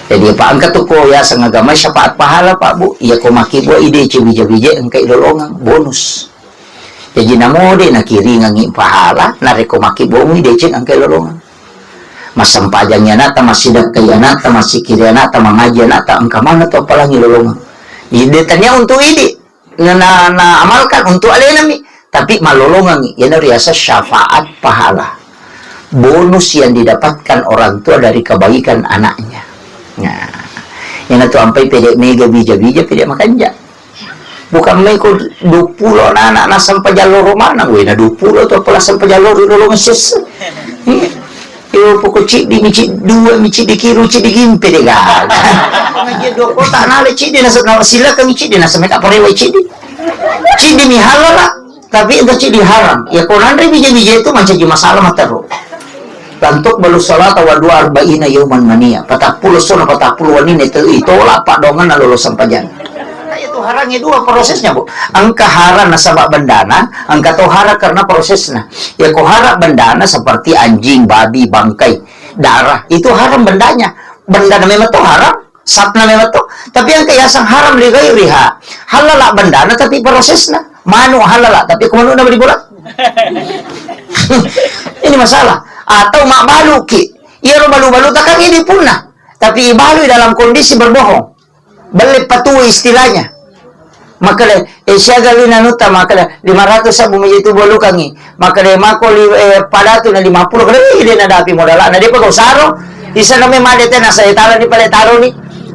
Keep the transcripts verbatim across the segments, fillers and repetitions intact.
Jadi, apa engka tu ko yaseng agama syafaat pahala, Pak, Bu? Iya ko makkibbua'i deceng wija-wija engka ilolongeng, bonus. Jadi, namo de nakiringengngi pahala, narekko makkibbua'i deceng engka ilolongeng. Massempajangngi anakta, massidekkai anakta, massikiri anakta, mangaji anakta, engka maneng tu appalangi lolongeng. Jadi, de tania untuk idi. Na, na, na amalkan untuk alenami, tapi malolongengngi, iyana riaseng syafaat pahala. Bonus yang didapatkan orang tua dari kebaikan anaknya. Nah, iyana tu ampai pede mega bija-bija, pede makanja. Bukan meko dua puluh anak-anak nasempajang loro maneng, wena dua puluh tu apalah sempajang loro lolongeng sessa. Iya. Iyo, poko ciddi mi, cid-, dua mi, ciddi kiru, ciddi gimpe, de gaga. Ngaji dua kota nale ciddi, nasa-, na-, silakan ciddi, nasa meka parewa ciddi. Ciddi mi halala, tapi itu ciddi haram. Ya, ko nanre bija-bija itu mancaji masalah matero. Lantuk balu salata wa dua arba'ina yauman mania. Patappulo sona, patappulo wanina itu, itolak pak dongan na lolo sempajang. Itu harang dua prosesnya, Bu. Engka harang nasaba bendana, engka to harang karena prosesna. Ya, ko harang bendana seperti anjing, babi, bangkai, darah, itu harang bendanya. Bendana memang to harang, sapna memang to. Tapi yang kiasang haram li ghairiha. Halala bendana tapi prosesna. Manu halala, tapi ko manu nama dibola? Ini masalah. Atau mak balu ki. Iya lo balu-balu takang ini punna. Tapi ibalu dalam kondisi berbohong. Belle patu istilahnya. Makale, eh, siaga li nanutta, makale, lima ratus sabu meja itu bolukangi. Makale, mako li, eh, padatu na lima puluh, kale, eh, de nadapi modala, na depa kau saro, di sana memang ada tena saya taruh di pale taruh ni,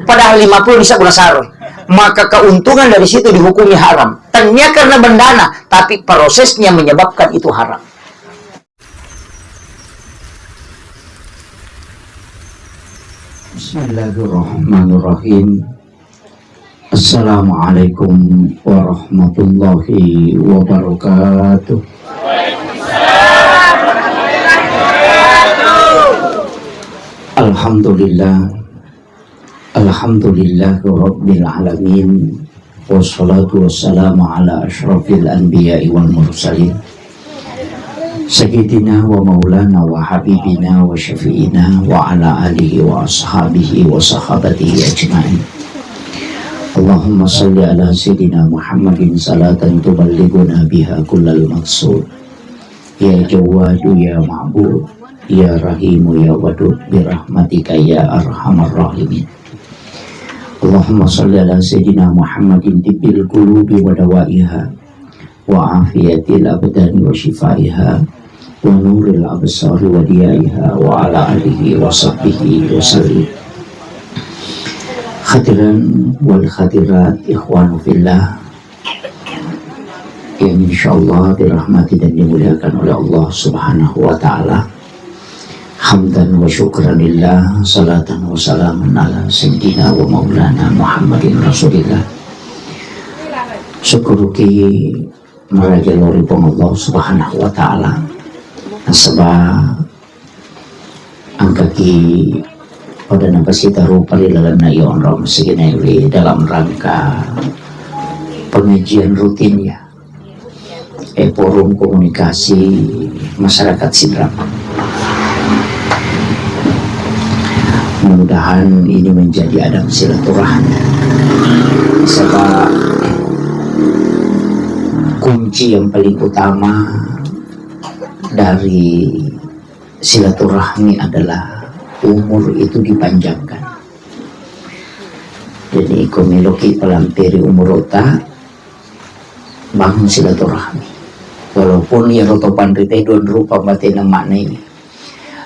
padahal lima puluh bisa guna saro. Maka keuntungan dari situ dihukumi haram. Tanya karena bendana, tapi prosesnya menyebabkan itu haram. Bismillahirrahmanirrahim. Assalamualaikum warahmatullahi wabarakatuh. Alhamdulillah. Alhamdulillahirabbil alamin. Wassalatu wassalamu ala asyrafil anbiya'i wal mursalin. Sayyidina wa maulana wa habibina wa syafi'ina wa ala alihi wa ashabihi wa sahabatihi ajma'in. Allahumma salli ala Sayyidina Muhammadin salatan tuballighuna biha kullal maqsud. Ya Jawadu, ya Ma'bud, ya Rahimu, ya Wadud, birahmatika ya arhamar rahimin. Allahumma salli ala Sayyidina Muhammadin tibbil qulubi wa dawaiha, wa afiyatil abdani wa shifaiha, wa nuril absari wa diyaiha, wa ala alihi wa sahbihi wa sallim. Hadirin wal hadirat, ikhwanu fillah, yang insyaallah dirahmati dan dimuliakan oleh Allah Subhanahu wa Ta'ala. Hamdan wa syukran lillah, salatan wa salaman ala Sayyidina wa Maulana Muhammadin Rasulillah. Syukuruki maraja lori Puang Allah Subhanahu wa Ta'ala. Nasaba engkaki pada napasita rupa ri lalenna iya onrong sigenai ri dalam rangka pengajian rutin ya. Eh, forum komunikasi masyarakat Sidrap. Mudah-mudahan ini menjadi adab silaturahmi. Sebab kunci yang paling utama dari silaturahmi adalah umur itu dipanjangkan. Jadi, ko meloki palampiri umurutta, bangun silaturahmi. Walaupun iyaro to panrita dua rupa batena maknai.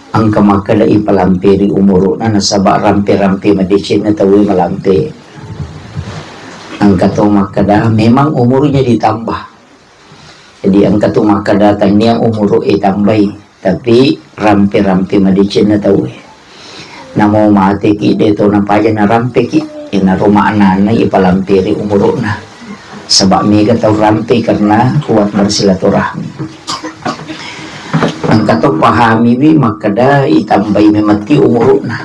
Engka makkeda ipalampiri umuruna nasaba rampe-rampe madecenna tauwe malampe. Engka to makkeda memang umurnya ditambah. Jadi engka tu makkeda tania umuru e tambai, tapi rampe-rampe madecenna tauwe. Namo mateki de to napaja narampeki, inaro maknana ipalampiri umuruna. Sebab mega tau rampe karena kuat bersilaturahmi. Engka to pahamiwi makkeda itambai memeti umuruna.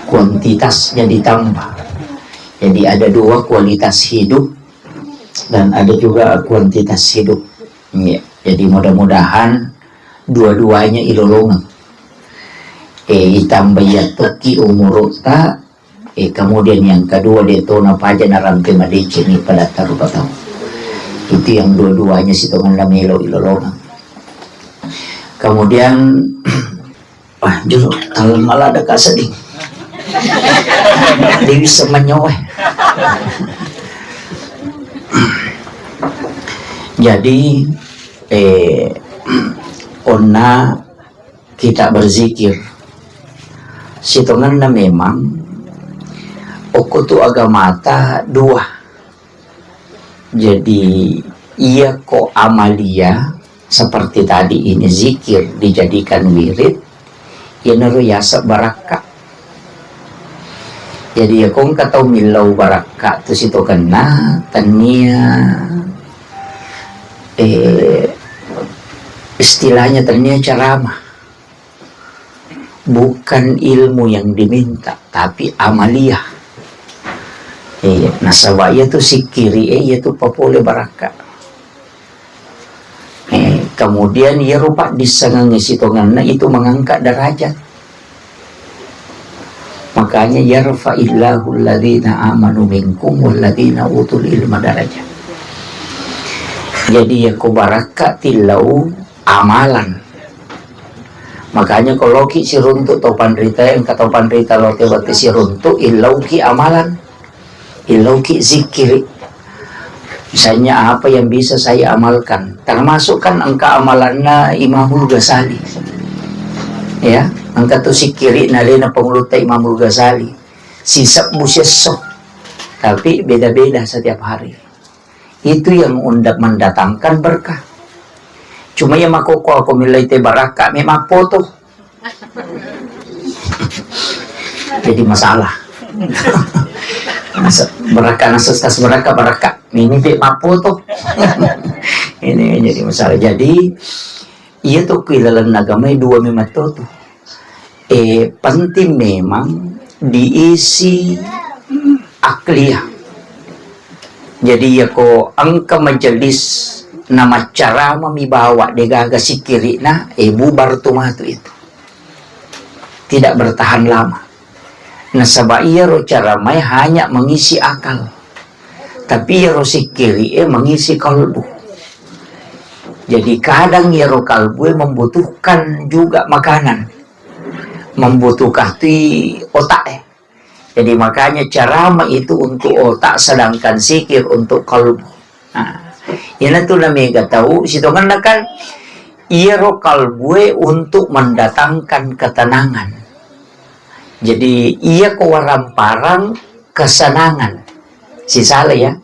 Kuantitasnya ditambah. Jadi ada dua kualitas hidup dan ada juga kuantitas hidup. Ya, jadi mudah-mudahan dua-duanya ilolongeng. Eh, itambai yattoki umurutta, eh, kemudian yang kedua dia tona paja narampe madeceng ni padatta rupa tau. Itu yang dua-duanya sitonganna melo ilolongeng. Kemudian, wah, jolo, kalau malah ada kaseding. Dewi semenyowe. Jadi, eh, onna kita berzikir. Sitonganna memang okko tu agamata dua. Jadi, iya ko amalia seperti tadi ini zikir dijadikan wirid, iyanaro yaseng barakka. Jadi, iya ko engka tau millau barakka tu sitonganna, tennia, eh, istilahnya tennia ceramah. Bukan ilmu yang diminta, tapi amaliah. Iya, nasaba iya tu sikkiri e, iya tu papole barakka. Eh, kemudian iya rupa dissengengnge sitonganna itu mengangkat derajat. Makanya yarfa'illahu alladhina amanu minkum walladhina utul ilma darajat. Jadi iya ko barakka tillau amalan. Makanya ko loki siruntu to panrita, engka to panrita lo te wette siruntu, illauki amalan, illauki zikiri. Misalnya apa yang bisa saya amalkan, termasuk kan engka amalanna Imamul Ghazali. Ya, engka tu sikiri nalena pengulutta Imamul Ghazali. Sisebbu siesso. Tapi beda-beda setiap hari. Itu yang unda-, mendatangkan berkah. Cuma iya makkokko ko millai te barakka me mappoto. Jadi masalah. Masa-, barakka nasa tas barakka, barakka. Ini pe mappoto. Ini jadi masalah. Jadi, iya tu ki lalenna agama dua memang to tu. Eh, penting memang diisi akliyah. Jadi, iya ko engka majelis na maccarama mi bawa degaga sikkiri'na, eh, bubar tu matu itu. Tidak bertahan lama. Nasaba iyaro caramae hanya mengisi akal. Tapi iyaro sikkiri e mengisi kalbu. Jadi kadang iyaro kalbu e membutuhkan juga makanan. Membutuhkan tu otak e. Jadi makanya carama itu untuk otak, sedangkan sikir untuk kalbu. Nah, iyana tu namega tau, sitonganna kan iyaro kalbue untuk mendatangkan ketenangan. Jadi, iya ko waramparang kesenangan. Sisala ya.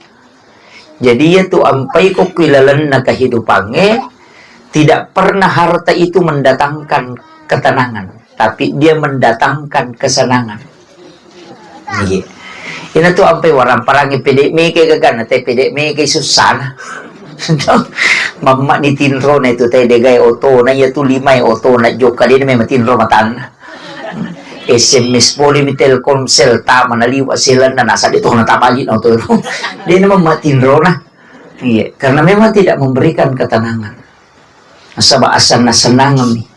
Jadi, iya tu ampai ko ku ilalenna kehidupangnge, tidak pernah harta itu mendatangkan ketenangan, tapi dia mendatangkan kesenangan. Iya. Ina tu ampai waramparang pede meke gagana, te pede meke susana. Mamma ni tinro na itu te degai oto na, iya tu lima oto na joka, dia memang tinro matanna. S M S pole mi Telkomsel, tama na liwa selanna, nasa de to na tabali na oto. Dia memang matinro na. Iya, karena memang tidak memberikan ketenangan. Nasaba asanna senang mi.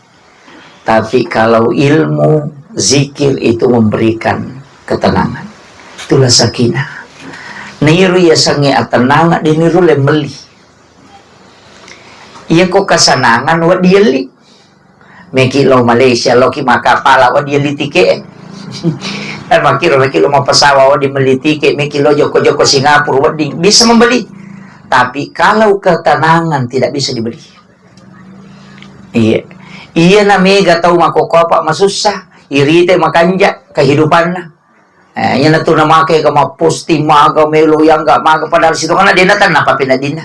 Tapi kalau ilmu zikir itu memberikan ketenangan. Itulah sakinah. Niru ya sange atenanga, diniru le meli. Iya ko kasanangan wa dielli. Meki lo Malaysia, loki makkapala, wa dielli tike. Dan makkiro, meki lo mappesawa, wa dimelli tike, meki lo joko-joko Singapura, wa di-, bisa membeli. Tapi kalau ketenangan tidak bisa dibeli. Iya. Iya na mega tau makkokkoe apa masussa, irite makanja kehidupanna. Eh, iyana tu namake ga mapposting maga, melo yang ga maga, padahal sitonganna dena tanna apa penadina.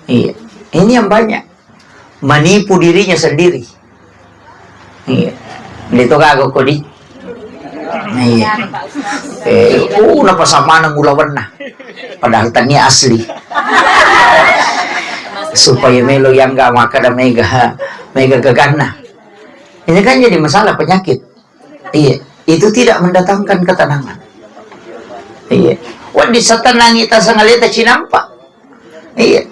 Iya. Ini yang banyak. Menipu dirinya sendiri. Iya. Itu gaga kodi. Iya. Eh, uh, napasamana mulawanna. Padahal tania asli. Supaya melo yang ga makkeda mega, mega gaganna. Ini kan jadi masalah penyakit. Iya, itu tidak mendatangkan ketenangan. Iya. Wedding satenangi tasangaleta cinampa. Iya.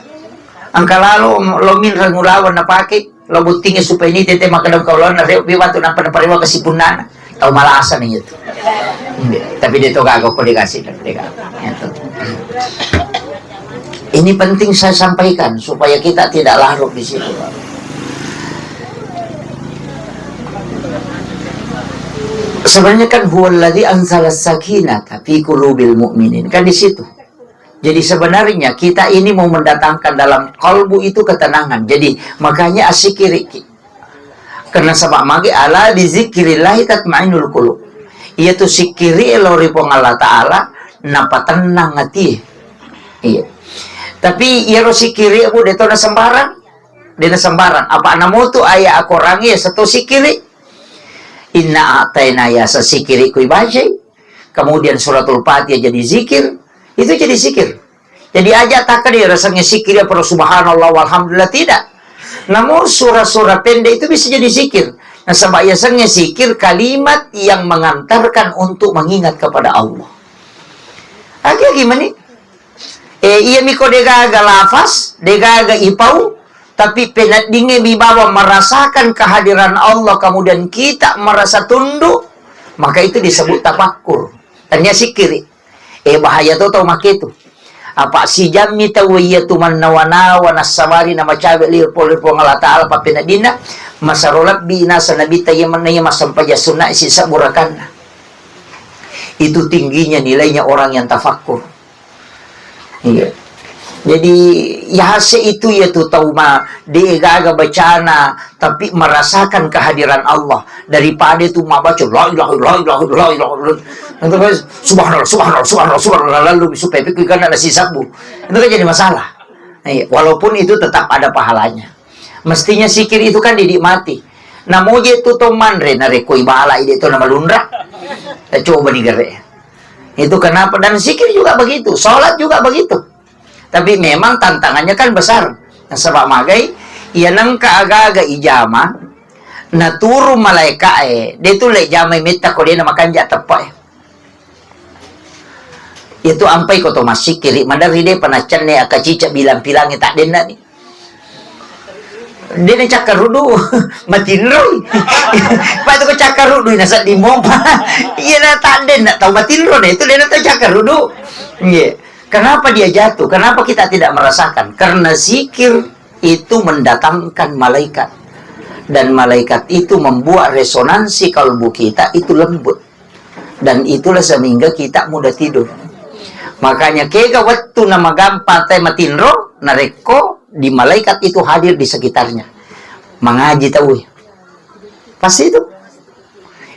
Engka lalo lo minreng ulawan napake. Lo bottingnge supaya ini tete makkeda kaulana, rewe batu nappa naparewa kasipunnana. Tau malasa ni itu. Tapi dia to gaga ko dikasih, dia gaga. Itu. Ini penting saya sampaikan supaya kita tidak larut di situ. Sebenarnya kan huwallazi anzala sakinata fi qulubil mu'minin. Kan di situ. Jadi sebenarnya kita ini mau mendatangkan dalam kalbu itu ketenangan. Jadi makanya asikiri ki. Karena sabab magi ala bizikrillahi tatmainnul qulub. Iya tu sikiri lo ri Puang Allah Ta'ala, napatennang ati. Iya. Tapi iyaro sikiri, Bu, de to na sembarang. De na sembarang. Apa namutu ayat Al-Quran ya satu sikiri. Inna a'taina ya sa sikiri kui bajai. Kemudian suratul Fatihah jadi zikir. Itu jadi zikir. Jadi aja takkeda yasengnge sikiri apa subhanallah walhamdulillah, tidak. Namun surah-surah pendek itu bisa jadi zikir. Nasaba yasengnge zikir kalimat yang mengantarkan untuk mengingat kepada Allah. Agi-agi mani. Eh, iya miko degaga lafaz, degaga ipau, tapi peneddingnge mi bawang merasakan kehadiran Allah, kemudian kita merasa tunduk, maka itu disebut tafakkur. Tania sikiri. Eh, bahaya to tau make tu. Apa sijammi tau iya tu mannawa-nawa nassabari namacawe liur pole Puang Allah Ta'ala pappeneddinna, masaro lebbi nasa Nabitta iya manna iya massempajang sunna sisebbu rakanna. Itu tingginya nilainya orang yang tafakkur. Iya. Jadi, yase itu ya tu tau ma, de gaga bacana, tapi merasakan kehadiran Allah. Daripada itu mabaca, la ilaha, la ilaha, la ilaha, la ilaha. Itu kan, subhanallah, subhanallah, subhanallah, subhanallah, lalu supaya pikir karena nasi sabu. Itu kan jadi masalah. Iya, walaupun itu tetap ada pahalanya. Mestinya sikir itu kan dinikmati. Namoje tu to manre, narekko ibala ide to namalunra. Eh, coba nih gere. Itu kenapa? Dan zikir juga begitu, sholat juga begitu. Tapi memang tantangannya kan besar. Nasaba magai, iya nengka aga-aga ijama, naturu malaika e, de tu le jamai metta ko de na makanja teppa e. Itu ampai ko to massikiri, maderri de panaccenne aka cicak bilang-pilangi tak denna ni. De na cakkaruddu, matinroi. Patu ko cakkaruddu, na sedding mompa. Iya na tak denna tau matinro na itu de na tau cakkaruddu. Iya. Kenapa dia jatuh? Kenapa kita tidak merasakan? Karena zikir itu mendatangkan malaikat. Dan malaikat itu membuat resonansi kalbu kita itu lembut. Dan itulah sehingga kita mudah tidur. Makanya kega wettu na magampa te matinro, narekko di malaikat itu hadir di sekitarnya. Mangaji tau. Pasti itu.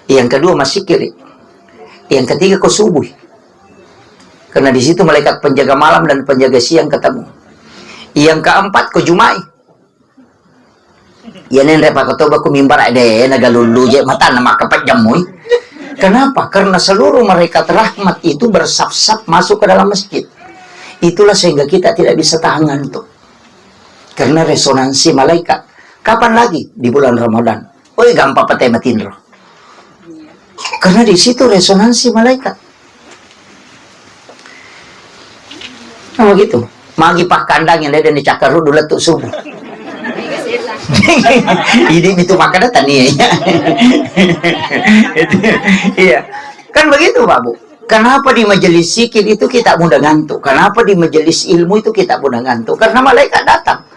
Yang kedua massikiri. Yang ketiga ko subuh. Karena di situ malaikat penjaga malam dan penjaga siang ketemu. Yang keempat ko jumai. Iya nenre pakatoba ku mimbar de na galullu je mata na makkapajjammui. Kenapa? Karena seluruh malaikat rahmat itu bersaf-saf masuk ke dalam masjid. Itulah sehingga kita tidak bisa tahan ngantuk. Karena resonansi malaikat. Kapan lagi? Di bulan Ramadan. Oi, gampang patai matinro. Karena di situ resonansi malaikat. Nah, begitu. Magi pakkandang yang ada di cakar dulu lettu subuh. Ini itu makanya tani ya. Iya. Kan begitu, Pak Bu. Kenapa di majelis zikir itu kita mudah ngantuk? Kenapa di majelis ilmu itu kita mudah ngantuk? Karena malaikat datang.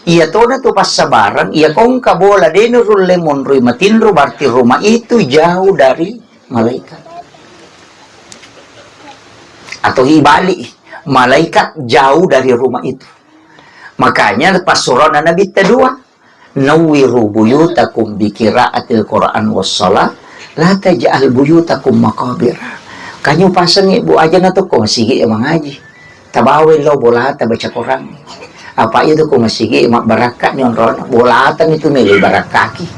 Iya tona tu passabarang, iya kongka bola denu rulle monrui matinro, berarti rumah itu jauh dari malaikat. Atau ibalik, malaikat jauh dari rumah itu. Makanya pas surah Nabi kedua, "Nawwiru buyutakum bi qiraatil Qur'an was shalah, la taj'al buyutakum maqabir." Kanyu pasengngi bu aja na tokko masigi mangaji. Tabawa lo bolata baca Quran. Apa itu ko masigi mabbarakka ni onrona. Bolata mi tu melo barakkaki.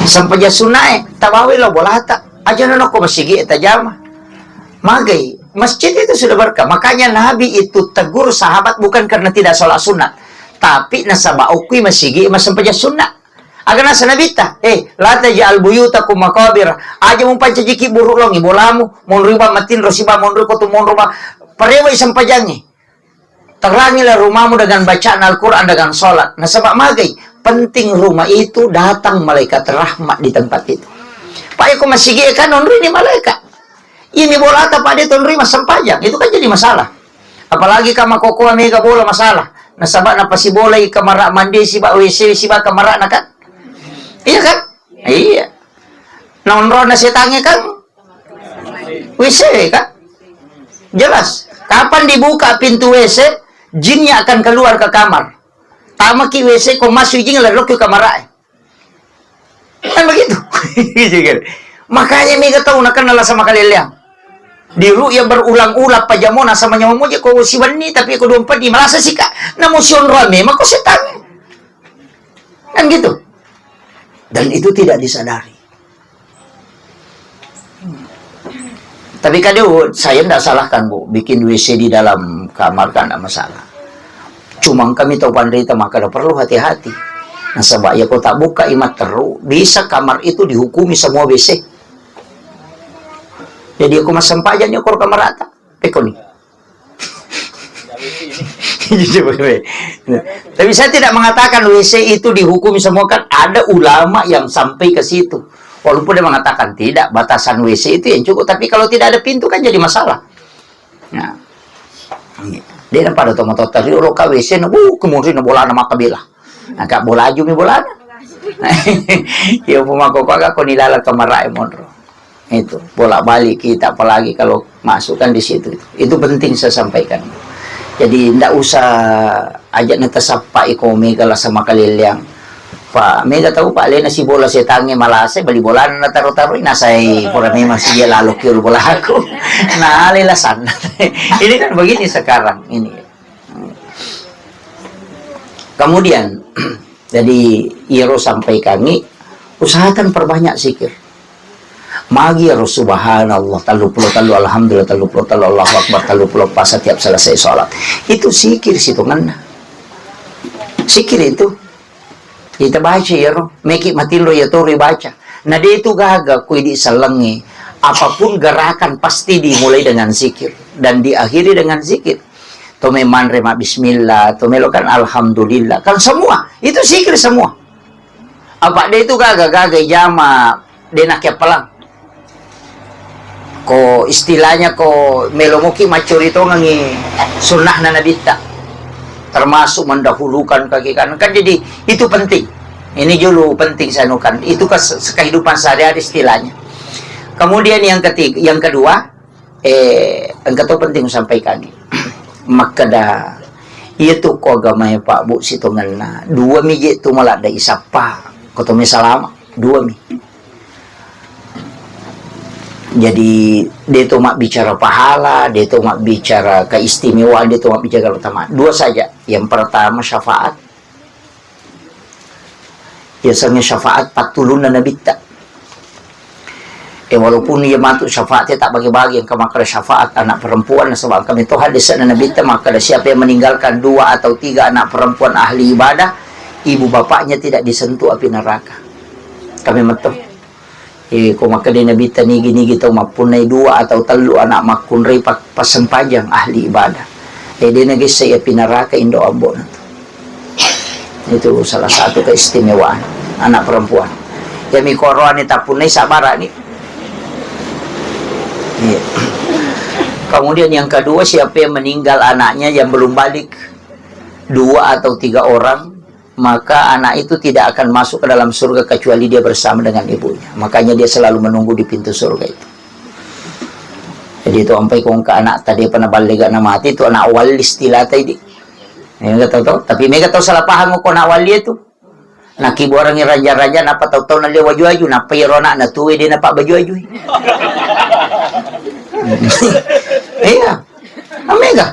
Sampaja sunnae tabawa lo bolata. Aja na ko masigi tajama. Magai, masjid itu sudah berkah. Makanya Nabi itu tegur sahabat bukan karena tidak sholat sunat, tapi nasaba okui masigi massempajang sunat. Aga nasa Nabitta, eh, la taj'al buyutakum maqabir. Aja mupancajiki buruk longi bolamu, monrui ba matinro siba monrui kotu monro ba parewai sempajangi. Terangilah rumahmu dengan bacaan Al-Quran, dengan sholat. Nasaba magai, penting rumah itu datang malaikat rahmat di tempat itu. Pak, iko masigi kan onroi ni malaikat. Ini bola apa dia tonroi massempajang? Itu kan jadi masalah. Apalagi kama kokoa mega bola masalah. Nasaba napasibolai kamara mandi siba W C siba kamara na kan? Iya kan? Iya. Nonrona setange kan? W C kan? Jelas. Kapan dibuka pintu W C, jinnya akan keluar ke kamar. Tamaki W C ko masuk jin lari lokki kamarae. Kan begitu. Gitu kan. Makanya mega tau nakenna lasa makaleleang. Di ru'ya berulang-ulang pajamona sama nyawa moje ko siwenni tapi ko dua empat di malasa sika. Namu sionroa memang ko setan. Kan gitu. Dan itu tidak disadari. Tapi kadang saya ndak salahkan, Bu, bikin W C di dalam kamar kan ndak masalah. Cuma kami tahu panrita maka ada perlu hati-hati. Nasaba ya kota buka imat teru, bisa kamar itu dihukumi semua W C. Jadi aku masempajang nyokor kamar rata. Pekoni. Tapi saya tidak mengatakan W C itu dihukumi semua, kan ada ulama yang sampai ke situ. Walaupun dia mengatakan tidak, batasan W C itu yang cukup. Tapi kalau tidak ada pintu kan jadi masalah. Nah, dia pada tomat tadi, lo ka W C na, uh, kemudian bolana maka bela. Nah, kak bolaju mi bolana. Iya, pemako kok aku nilala kamar monro. Itu, bolak-balik kita, apalagi kalau masuk kan di situ. Itu penting saya sampaikan. Jadi, ndak usah aja natasappa iko mega lasa makaleleang. Pak, mega tahu, Pak, lena si bola setange malase, bali bolana nataro-taroi, nasai pura memang si dia lalo kiru bolaku. Nah, lelasan. Ini kan begini sekarang ini. Kemudian, jadi, iyaro sampaikangi, usahakan perbanyak zikir. Magi iyaro subhanallah tellu pulo tellu, alhamdulillah tellu pulo tellu, Allahu Akbar tellu pulo pas setiap selesai sholat. Itu zikir sitongenna. Zikir itu. Kita baca iyaro, meki matinro iyatoro baca. Nah, de itu gaga ku idi sellengi. Apapun gerakan pasti dimulai dengan zikir dan diakhiri dengan zikir. To memanre ma bismillah, to melo kan alhamdulillah. Kan semua, itu zikir semua. Apa de itu gaga-gaga jama de nakke pelang. Ko istilahnya ko melo moki maccuri tongengi sunnahna nabitta. Termasuk mendahulukan kaki kanan. Kan jadi itu penting. Ini julu penting saya anukan. Itu ke kehidupan sehari-hari istilahnya. Kemudian yang ketiga, yang kedua, eh, engka to penting sampaikan. Makkeda, iya tu ko agamae Pak Bu sitongenna. Dua mi je tu maladde isappa. Ko to mi salama, dua mi. Jadi, de to mabbicara pahala, de to mabbicara keistimewaan, de to mabbicara keutamaan. Dua saja. Yang pertama syafaat, biasanya syafaat pattulunna nabitta. Eh, walaupun iya matu syafaat tak bagi-bagi, yang kemakan syafaat anak perempuan, sebab kami to hadis na nabitta makkeda siapa yang meninggalkan dua atau tiga anak perempuan ahli ibadah, ibu bapaknya tidak disentuh api neraka. Kami metu. Eh, ko makkeda nabitta nigi-nigi tau mappunnai dua atau tellu anak makkunrai pa-, passempajang ahli ibadah. Eh, de nagessa iya pinaraka indo ambo na tu. Itu salah satu keistimewaan anak perempuan. Ya mi koroane tappunnai sabara ni. Iya. Kemudian yang kedua, siapa yang meninggal anaknya yang belum balik, dua atau tiga orang, maka anak itu tidak akan masuk ke dalam surga kecuali dia bersama dengan ibunya. Makanya dia selalu menunggu di pintu surga itu. Jadi itu ampai kongka anak tadi pernah balik gak nama mati itu anak wali istilah tadi. Ya, nggak tahu, tahu. Tapi mega tahu salah paham kok anak wali itu. Nah, kibuarangi raja-raja, napa tahu-tahu nalia waju-waju, napa iro anak na tuwe dia napa baju-waju. Iya. Amega.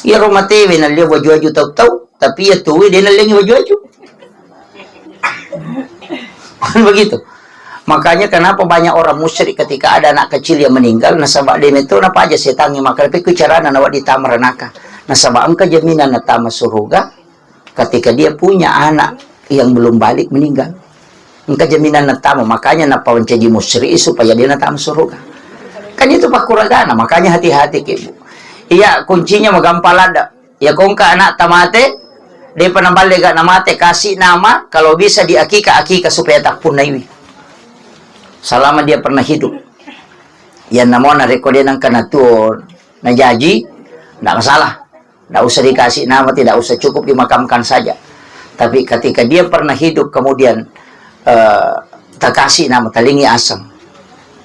Iyaro matewe nalliang waju-waju tau-tau, tapi iya tuwe de nalliangi waju-waju. Kan begitu. Makanya kenapa banyak orang musyrik ketika ada anak kecil yang meninggal, nasaba de metto napaja setangnge makkeda, "Pekku carana nawedding tama ranaka." Nasaba engka jaminan natama suruga ketika dia punya anak yang belum balik meninggal. Engka jaminan natama, makanya napawancaji musyrik supaya dia natama suruga. Kan itu pakkuragana, makanya hati-hati ki, Bu. Iya, kuncinya magampang ladde. Iya, ko engka ana'ta mate, depa naballe ga namate, kasih nama, kalau bisa di akika, akika supaya tappunnaiwi. Selama dia pernah hidup. Iya, namo narekko de nengka natuo, najaji, ndak masalah. Ndak usah dikasih nama, tidak usah, cukup dimakamkan saja. Tapi ketika dia pernah hidup, kemudian, eh, takasih nama, talingi aseng.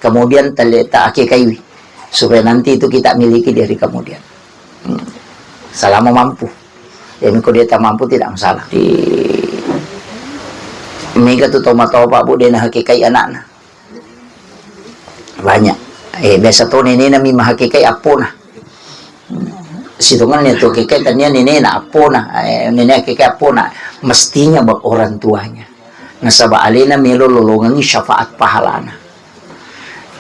Kemudian tale-, taakikaiwi. Supaya nanti itu kita miliki di hari kemudian. Hmm. Selama mampu. Jadi, ko dia tak mampu, tidak masalah. Di, mega tu tomatoa, Pak, Bu, dia nahakikai anaknya. Banyak. Eh, biasa to nenena mi mahakikai appona. Sitongenna tu hakikai tania nenena appona. Eh, nene hakikai appona. Mestinya bak orang tuanya. Nasaba alena melo lolongengi syafaat pahalana.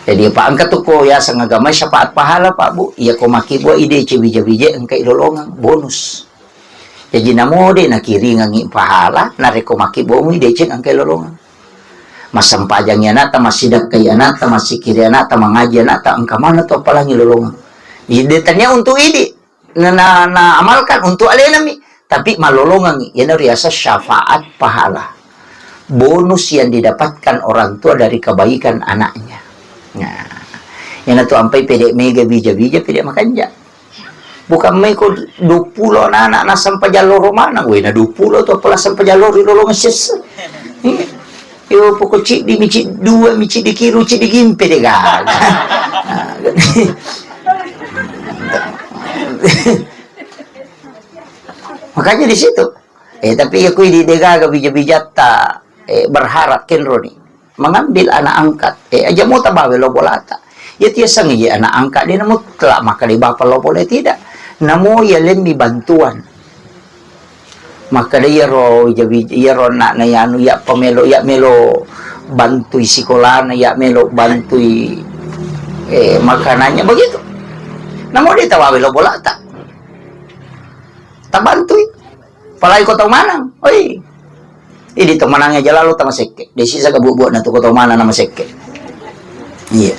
Jadi, Pak, engka tu ko yaseng agama syafaat pahala, Pak, Bu. Iya ko makkibua ide cewija-wije engkai lolongeng bonus. Jaji, namo de nakiringengngi pahala, narekko makkibbuami deceng engkai lolongeng. Massempajangngi ana'ta, massidekkai ana'ta, massikiri ana'ta, mangaji ana'ta, engka maneng tu appalangi lolongeng. Jadi, de tania untuk idi, na, na, na amalkan untuk alenami, tapi malolongengngi, iyana riaseng syafaat pahala. Bonus yang didapatkan orang tua dari kebaikan anaknya. Nah, iyana tu ampai pede mega bija-bija, pede makanja. Bukan mai ko duappulo anak-anak naseng pajallo ro maneng. Weh, na duappulo tu apala seng pajallo ri lolongeng sessa. Iya. Yo, poko ciddi mi, cid-, dua mi, ciddi kiru, ciddi gimpe de gaga. Makanya di situ. Eh, tapi iya ko idi de gaga bija-bijatta, eh, berharap kenroni. Mengambil anak angkat, eh, aja mo tabawe lo bolata. Iya tiaseng iya anak angkat, de na mutlak maka de bapa lo boleh tidak. Namo iya lemmi bantuan. Maka de iyaro jawi, iyaro anak na anu, iya pamelo, iya melo bantui sikolana, iya melo bantui, eh, makanannya begitu. Namo de tawawe lo bolata. Tabantui. Apalagi ko tau maneng. Oi. Idi to manangnge aja lalo tamasekke. Desi saga buak-buakna tu ko tau maneng namasekke. Iya.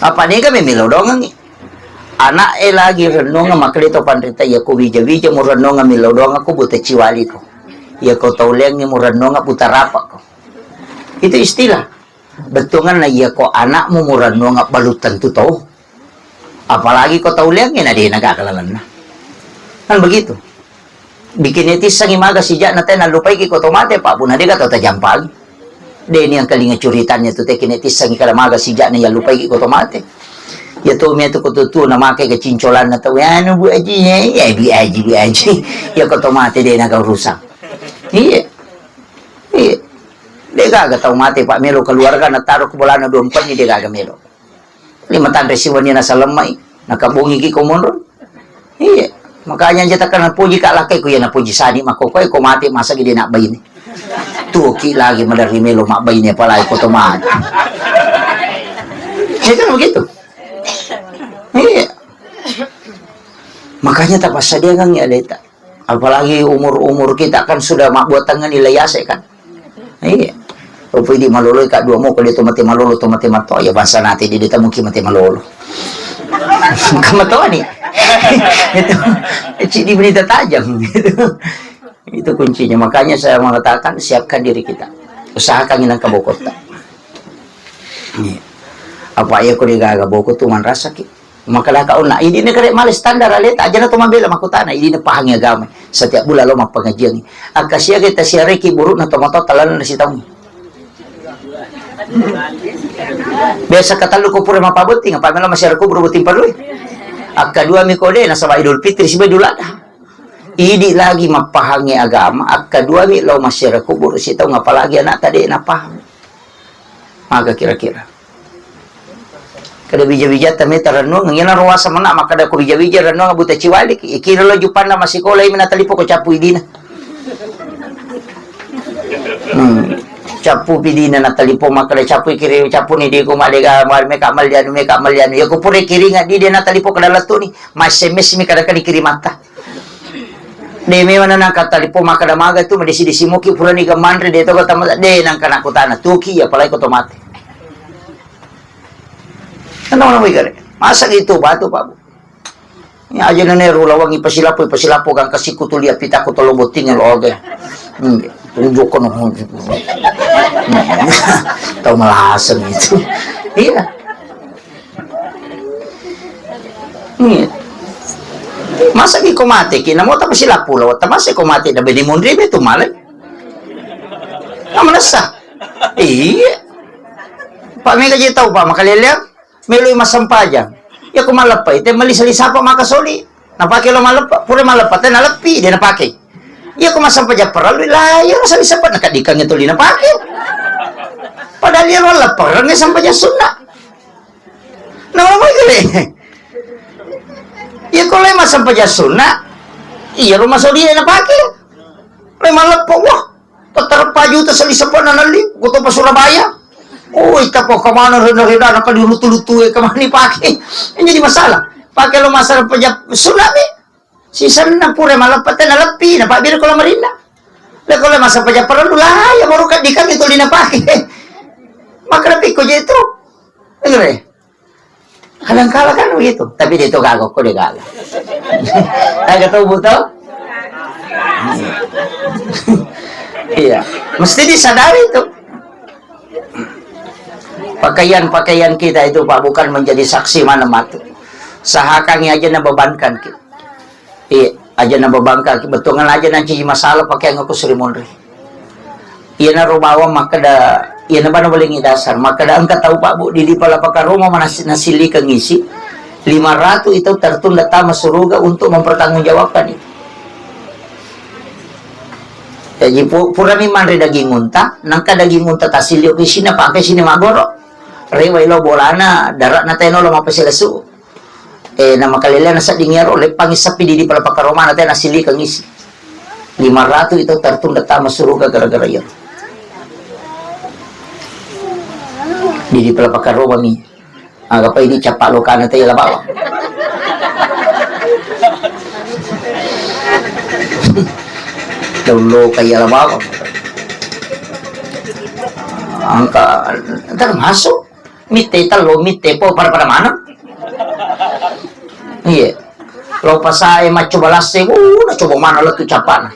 Apa niga memillau dongengngi. Anak e lagi renunga makali to panrita iya ko wija-wija mu renunga millau doang ko buta ciwali ko. Iya ko tau leangngi mu renunga buta rapa ko. Itu istilah. Bettuanganna iya ko anakmu mu renunga balu tentu tau. Apalagi ko tau leangngi na de na gaga lalenna. Kan begitu. Bikin itissengi maga sijakna te nallupaiki ko to mate, Pak, puna dega tau tajampangi. De ni engkalinga curitannya tu te kine tissengi kada maga sijakna yallupaiki ko to mate. Ya to me tu ko tutu na make ke cincolanna tau, anu Bu Aji, ya, ya, Bu Aji, Bu Aji. Ya ko to mate de na gau rusak. Iya. Iya. De gaga tau mate, Pak, melo keluarga na taro ko bolana dua empat ni de gaga melo. Lima tanre siwenni nasalemmai, nakabungiki ko monro. Iya. Makanya aja takkan napuji ka lakkai ku iya napuji sani makko koe ko mate masa gede nak baine. Tuki lagi maderri melo mak baine apalagi ko to mate. Ya kan begitu. Iya. Makanya tapassadiangengngi aleta. Apalagi umur-umur kita kan sudah mabbuatangngi nilai ase kan. Iya. Opo idi maloloi ka dua mo ko de to mate malolo to mate matoa ya bangsa nate di deta mungkin mate malolo. Kamatoni. Itu cidi berita tajam gitu. Itu kuncinya. Makanya saya mengatakan siapkan diri kita. Usahakan inang kabokota. Iya. Apa ya ko de gaga boko tu manrasaki. Makkadaka onna, idini kare male standar aleta, ajana to mabela makkutana, idini pahangi agama. Setiap bulan lo mappengajiangi. Akka siaga tasiareki burukna tomatoatta lalenna sitaungi. Biasa katellu ko pura mappabotting, apa melo masiara kuburu botting parui. Akka dua mi kode nasaba Idul Fitri siba Idul Adha. Idi lagi mappahangi agama, akka dua mi lo masiara kuburu sitaung, apalagi anakta de napahang. Maga kira-kira. Kada bija-bijatta meta rennuang, iyana ruasa mena makkada ko bija-bija rennuang buta ciwalik, ikira lo jupanna masikola imi natalipo ko cappu idina. Hmm. Cappu pidina natalipo makkada cappu ikiri cappu ni diko madega meka malianu meka malianu. Ya ko pura kiringa di dia natalipo kada lettu ni, ma S M S mi kada kani kirimatta. De memang nangka talipo makkada maga tu, madesi-desi muki purani ga manre de to kata mata, de nangka nakutana tuki ya apalagi ko to mate. Kenapa nama igare? Masa gitu batu Pak Bu? Aja nene ro lawangi pasilappo, pasilappo gangka sikku tuli apita ko tolo botting lo oge. Hmm, tunjuk kono. Hmm. Tau malaseng itu. Iya. Iya. Masa ki ko mate ki, namo ta pasilappo lo, ta masa ko mate da bedi monri be tu male. Nah, manessa. Iya. Pak mega je tau, Pak, makaleleang. Meloi massempajang. Iya ko malleppai, te melli sali sapa maka soli. Napake lo malleppa, pura malleppa, te naleppi, de napake. Iya ko massempajang parellu, la, iya sali sapa nakaddikangngi tuli napake. Padahal iya malleppereng sempajang sunna. Nah, apa itu le? Iya ko le massempajang sunna, iya ro masoli napake. Le malleppa, wah, Pattareppa juta selli seppana nalli, ko topa Surabaya. Oh, ita po kamana rena-rena naka dirutu-rutue kamani pake. Jadi masalah. Pake lo massempajang sunna mi. Sisenna pura malappa te naleppi, napabbiri ko lamarinna. Le ko le massempajang parellu, la, ya baru kaddikangngi tuli napake. Maka ko je tu. Dengar ya? Kadang kala kan begitu, tapi de to gaga ko de gaga. Gaga tau buto? Iya, mesti disadari itu. Pakaian-pakaian kita itu, Pak, bukan menjadi saksi mana matu. Sahakangi aja na bebankan ki. Iya, aja na babangka, bettuanna aja nancaji masalah pakeang ko Sri Munri. Iyanaro bawang makkeda, iyana bana bolengngi dasar, makkeda engka tau, Pak, Bu, di, di pala pakaroma manasi-, nasillikeng isi, lima ratu itu tertunda tama suruga untuk mempertanggungjawabkan itu. Jaji pu-, purami manre daging unta, nangka daging unta tasilio ke sini, apa ke sini magoro. Rewai lo bolana, darat na teno lo mapaselesu. Eh, na makalelea na sedding iyaro, leppangi sappi didi pala pakaromana te nasilikeng isi. Lima ratu itu tertunda tama suruga gara-gara iyaro. Didi pala pakaromami. Aga pa ini cappa lokana te yala bawang. Daun loka yala bawang. Angka, ntar masuk. Mitte tello, mitte po, pada-pada maneng. Iya. Lo pasae maccoba lasse, uh, nacoba mana lettu cappana.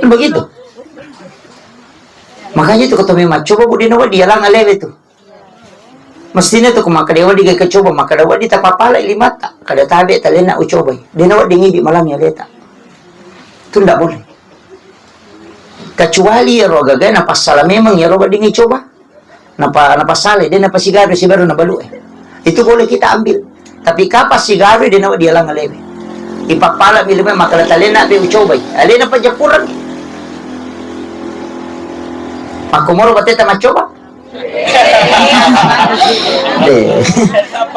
Begitu. Makanya itu ketemu maccoba, Bu, de nawedding yalang alewe tu. Mestinya tu ko makkeda wedding ga coba, makkeda wedding tapapala limata. Kada tabe talena ucobai. De nawedding idi malam ya leta. Itu ndak boleh. Kecuali iyaro gaga napassala memang iyaro wedding icoba. Napa-, napassalai, de napasigarui sibaru nabalu'e. Itu boleh kita ambil. Tapi kapang sigarui, de nawedding yalang alewe. Ipappala mi lima makkeda talena be ucobai. Alena pajappurengngi. Makkomoro bateta maccoba. Eh,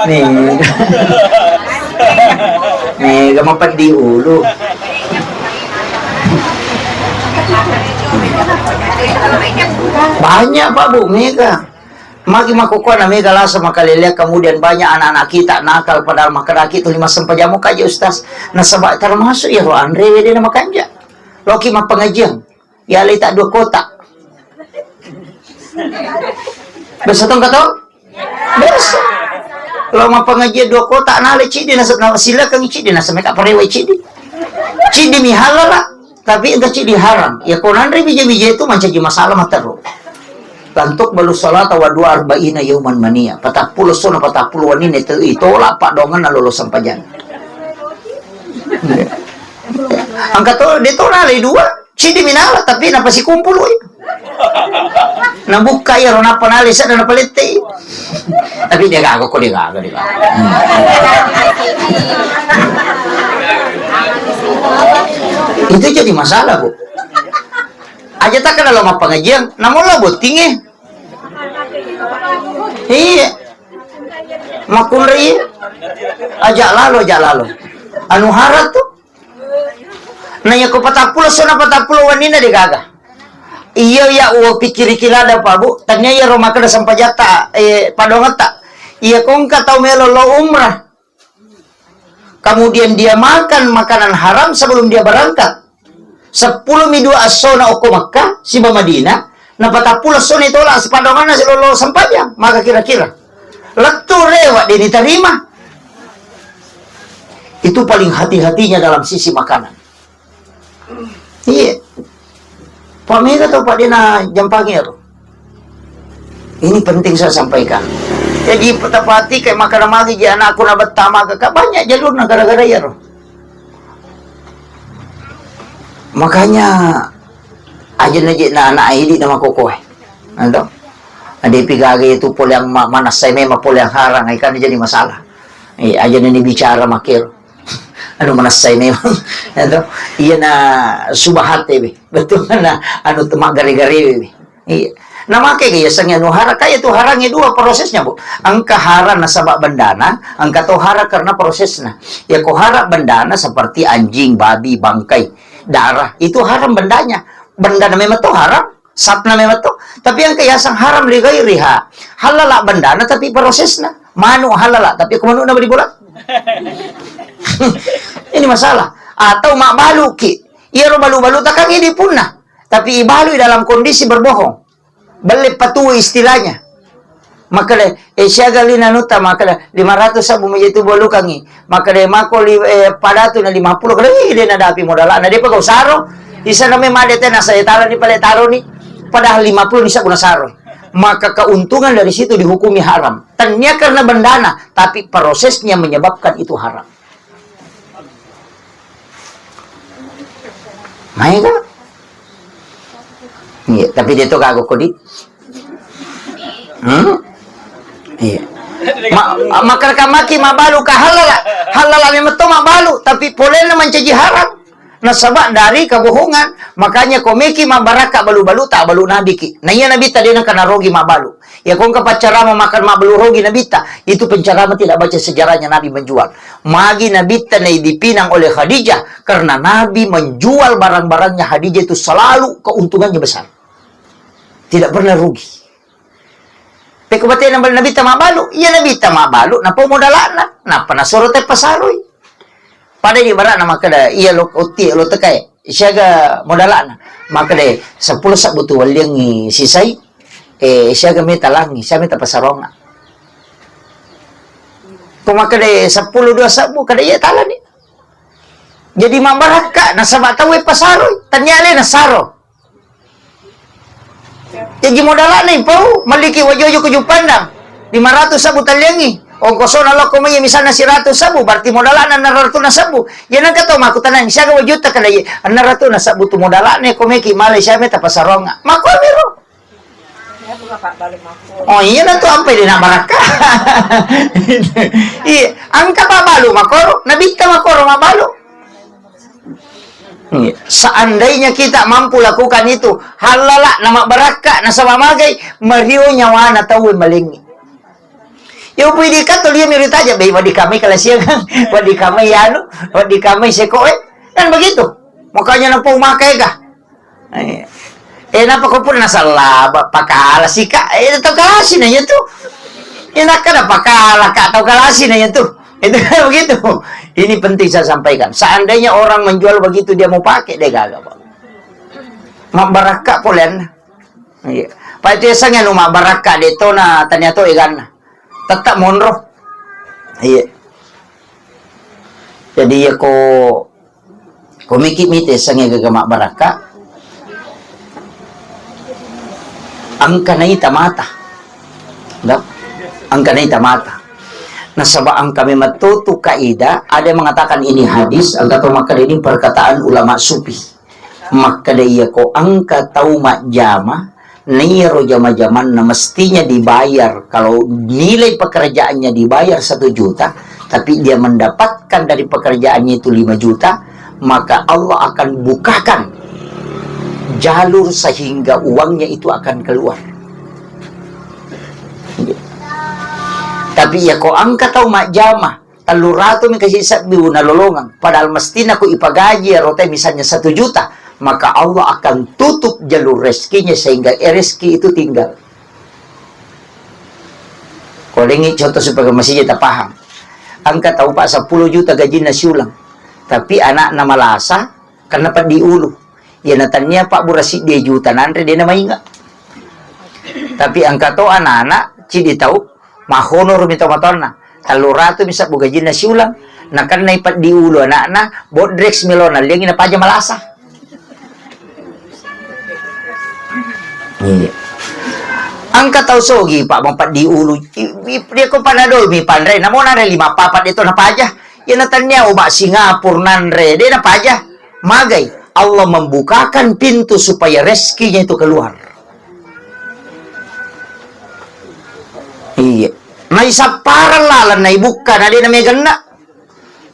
mega. Mega mapeddi ulu. Banyak, Pak, Bu, mega. Magi makkukkuana mega lasa makalelea, kemudian banyak anak-anak kita nakal, padahal makkedaki tuli massempajang mo kaji, Ustaz. Nasaba termasuk iyaro anrewe de namakanja. Loki mappengajian. Yaleta dua kotak. Biasa tong katong? Biasa. Lo mappengajian dua kotak, nale cidi, nasa-, na-, silakan cidi, nasa meka parewa cidi. Cidi mi halal lah, tapi engka cidi haram. Ya, ko nanre bija-bija itu mancaji masalah matero. Lantuk balu salata wa dua arba'ina yauman mania. Patappulo sona, patappulo wanine itu itolak pak dongan lolo sempajang. Angka to, de to nale dua. Cidi minala, tapi napasikumpului. Nabukka iyaro, nappa nalai sedda, napalettei. Tapi de gaga ko, de gaga, de gaga. Hmm. Itu jadi masalah, Bu. Aja takkeda lo mappengajian, namulla bottingnge. Iya. Makkunrai. Aja lalo, aja lalo. Anu harat tu. Na iyako patappulo sona patappulo wenninna de gaga. Iya, iya, uwa pikkiriki ladda, Pak, Bu. Tania iyaro makkeda sempajatta, eh, padongetta. Iyako engka tau melo lo umrah. Kemudian dia makan makanan haram sebelum dia berangkat. Seppulo mi dua essona okko Makkah, siba Madinah. Na patappulo essona itola sipadonganna silolo sempajang. Maka kira-kira. Lettu rewa de nitarima. Itu paling hati-hatinya dalam sisi makanan. Iya. Pak mega tau Pak dena jampangi ero. Ini penting saya sampaikan. Jadi, tepati kayak makanan magi ji anakku na betta maka, Kak, banyak jalurna gara-gara iyaro. Makanya aja na je na anak idi nama kokoe. Ado. Ada pi gaga itu pole yang ma-, manasai memang pole yang harang, ikan jadi masalah. Eh, aja na ni bicara makero. Anu manessai memang. Iya to? Iya na subahate be. Betul na anu temaggare-gare be. Iya. Na make ke yasengnge anu harang, kaya tu harangnge dua prosesnya, Bu. Engka harang nasaba bendana, engka to harang karena prosesna. Ya ko harang bendana seperti anjing, babi, bangkai, darah, itu haram bendanya. Bendana memang to haram, satna memang to. Tapi engka yaseng haram li ghairiha. Halala bendana tapi prosesna. Manu halala tapi ko manukna bali bola. Ini masalah. Atau mabbaluki. Iyaro balu-balu takang ini punna. Tapi ibalui dalam kondisi berbohong. Belle patu istilahnya. Makkeda, eh, siaga li nanutta, makkeda, lima ratus sabbu mi je tu bolukangngi. Makkeda, mako li, eh, padatu na lima puluh, kada, ih, de nadapi modalana, de pa gau saro. Isa name made tena saya taro ni pale taro ni. Padahal lima puluh ni sabbu na saro. Maka keuntungan dari situ dihukumi haram. Tania karena bendana, tapi prosesnya menyebabkan itu haram. Maega? Iya, tapi de to gaga kodi. Hmm? Iya. Ma-, makkeda maki mabbalu ka halala. Halala memang to mabbalu, tapi polena mancaji haram. Nasaba dari kebohongan. Makanya ko meki mabbarakka balu-balu, ta balu nabiki. Na iya nabitta de nengka narogi mabbalu. Ya, ko engka paccarama makan mabbalu rogi nabitta, itu pencarama tidak baca sejarahnya Nabi menjual. Magi nabitta nai dipinang oleh Khadijah, karena Nabi menjual barang-barangnya Khadijah itu selalu keuntungannya besar. Tidak pernah rugi. Pekko batena nabitta mabbalu, iya nabitta mabbalu, napau modalana, nappa nasoro te pasaroi. Pada di barana makkeda, iya lo otti lo tekai. Siaga modala'na? Makkeda, seppulo sabbu tu welliangngi sisai, eh, siaga meta langi, siaga meta pasarongna. Ko makkeda, seppulo dua sabbu, kada iya talani. Jadi mabbarakka, nasaba tau e pasaroi, tania alena saro. Jaji modala'na ipau, melliki wajojo ko Juppandang, lima ratus sabbu talliangngi. Ongkosona lokko mai misalna siratu sabbu, berarti modala'na enneng ratuna sabbu. Iya nengka tau makkutanai, siaga wajotta kada iye? Enneng ratuna sabbu tu modala'na ko meki malai siaga meta pasarongna. Makkuamiro. Oh, iya na tu ampai de na barakka. Iya, engka mabbalu makoro, nabitta makoro mabbalu. Iya. Seandainya kita mampu lakukan itu, halala na mabbarakka, nasaba magai, mario nyawana tauwe malengngi. Yo pui di kato lia mi ritaja, bei, wedding kamai kalasiangang, wedding kamai anu, wedding kamai sekoe, kan begitu. Makanya napau maka ega. Eh, eh, napa ko pun nasalla, ba-, pakala sika, eh, tau kalasi na iya tu. Iya nakkeda pakala ka tau kalasi na iya tu. Itu kan begitu. Ini penting saya sampaikan. Seandainya orang menjual begitu, dia mau pakai, de gaga, Pak. Mabbarakka poleanna. Iya. Pak, itu yasengnge anu mabbarakka, de tona tania to eganna. Tetap monro. Iya. Jadi, iya ko Ko meki mite sengnge gaga mabbarakka, engka naita mata. Nda? Engka naita mata. Nasaba engka memang to tu kaidah, ada yang mengatakan ini hadis, engka to makkeda ini perkataan ulama sufi. Makkeda iya ko engka tau majjama, Naiyaro jama-jamanna mestinya dibayar, kalau nilai pekerjaannya dibayar satu juta, tapi dia mendapatkan dari pekerjaannya itu lima juta, maka Allah akan bukakan jalur sehingga uangnya itu akan keluar. Tapi iya ko engka tau majjama, telluratu mi kasi sebbi nalolongeng, padahal mestinya ko ipagaji ero tau misalnya satu juta, maka Allah akan tutup jalur rezekinya sehingga rezeki itu tinggal. Ko dengi contoh supaya masih kita paham. Engka tau, Pak, seppulo juta gajinna siulang, tapi anakna malasa, karena peddi ulu. Iya, na tania pabbura siddi juta nanre, de na mainga. Tapi engka to anak-anak, ciddi tau, mahonoro mi to matoanna. Telluratu mi sebbu gajinna siulang. Nakennai peddi ulu ana'na, bodreks melo nalliangi napaja malasa. Iya. Engka tau sogi, Pak, mapeddi ulu. I, i, dia ko panadoi mi panre, namo nanre lima papat de to napaja. Iya natannia obat Singapura nanre, de napaja. Magai, Allah membukakan pintu supaya rezekinya itu keluar. Iya. Naisapparang laleng, naibukka, na de nameganna.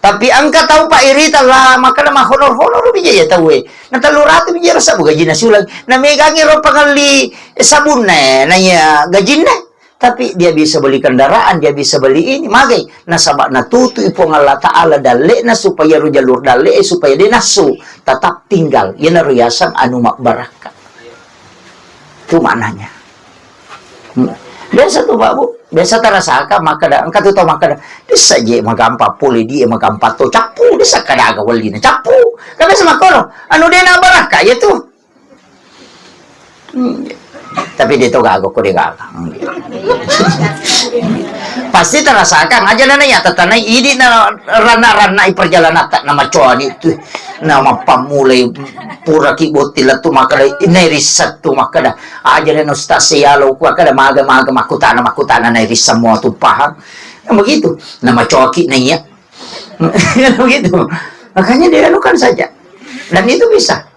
Tapi engka tau, Pak, irita la, makkeda mahonor-honor bija iya tauwe. Na tellu ratu bija ro sabbu gajinna siuleng. Na megangi ro pangelli sabunna, na iya gajinna. Tapi dia bisa beli kendaraan, dia bisa beli ini, magai. Nasaba natutui Puang Allah Ta'ala dalle'na supaya ro jalur dalle'e supaya de nassu. Tetap tinggal. Iyanaro yaseng anu mabbarakka. Itu maknanya. Hmm. Biasa tu, Pak, Bu. Biasa tarasaka makkeda, engka tu tau makkeda, "Dessa je magampang pole die magampang to cappu, dessa kadaga wellina cappu." Kan biasa makkoro, anu de nabarakka iya tu. Hmm. Tapi de to gaga ko de gaga. Hmm. Pasti tarasakang aja nana ya tetanai idi na ranna-ranna i perjalanan tak nama coani tu. Nama pammulai puraki botting lettu makkeda, nai risseng tu makkeda, aja na ustaz seyalo ku makkeda maga-maga makkutana-makkutana nai risseng mua tu paham. Kan begitu. Nama coaki naiya. Kan begitu. Makanya dianukan saja. Dan itu bisa.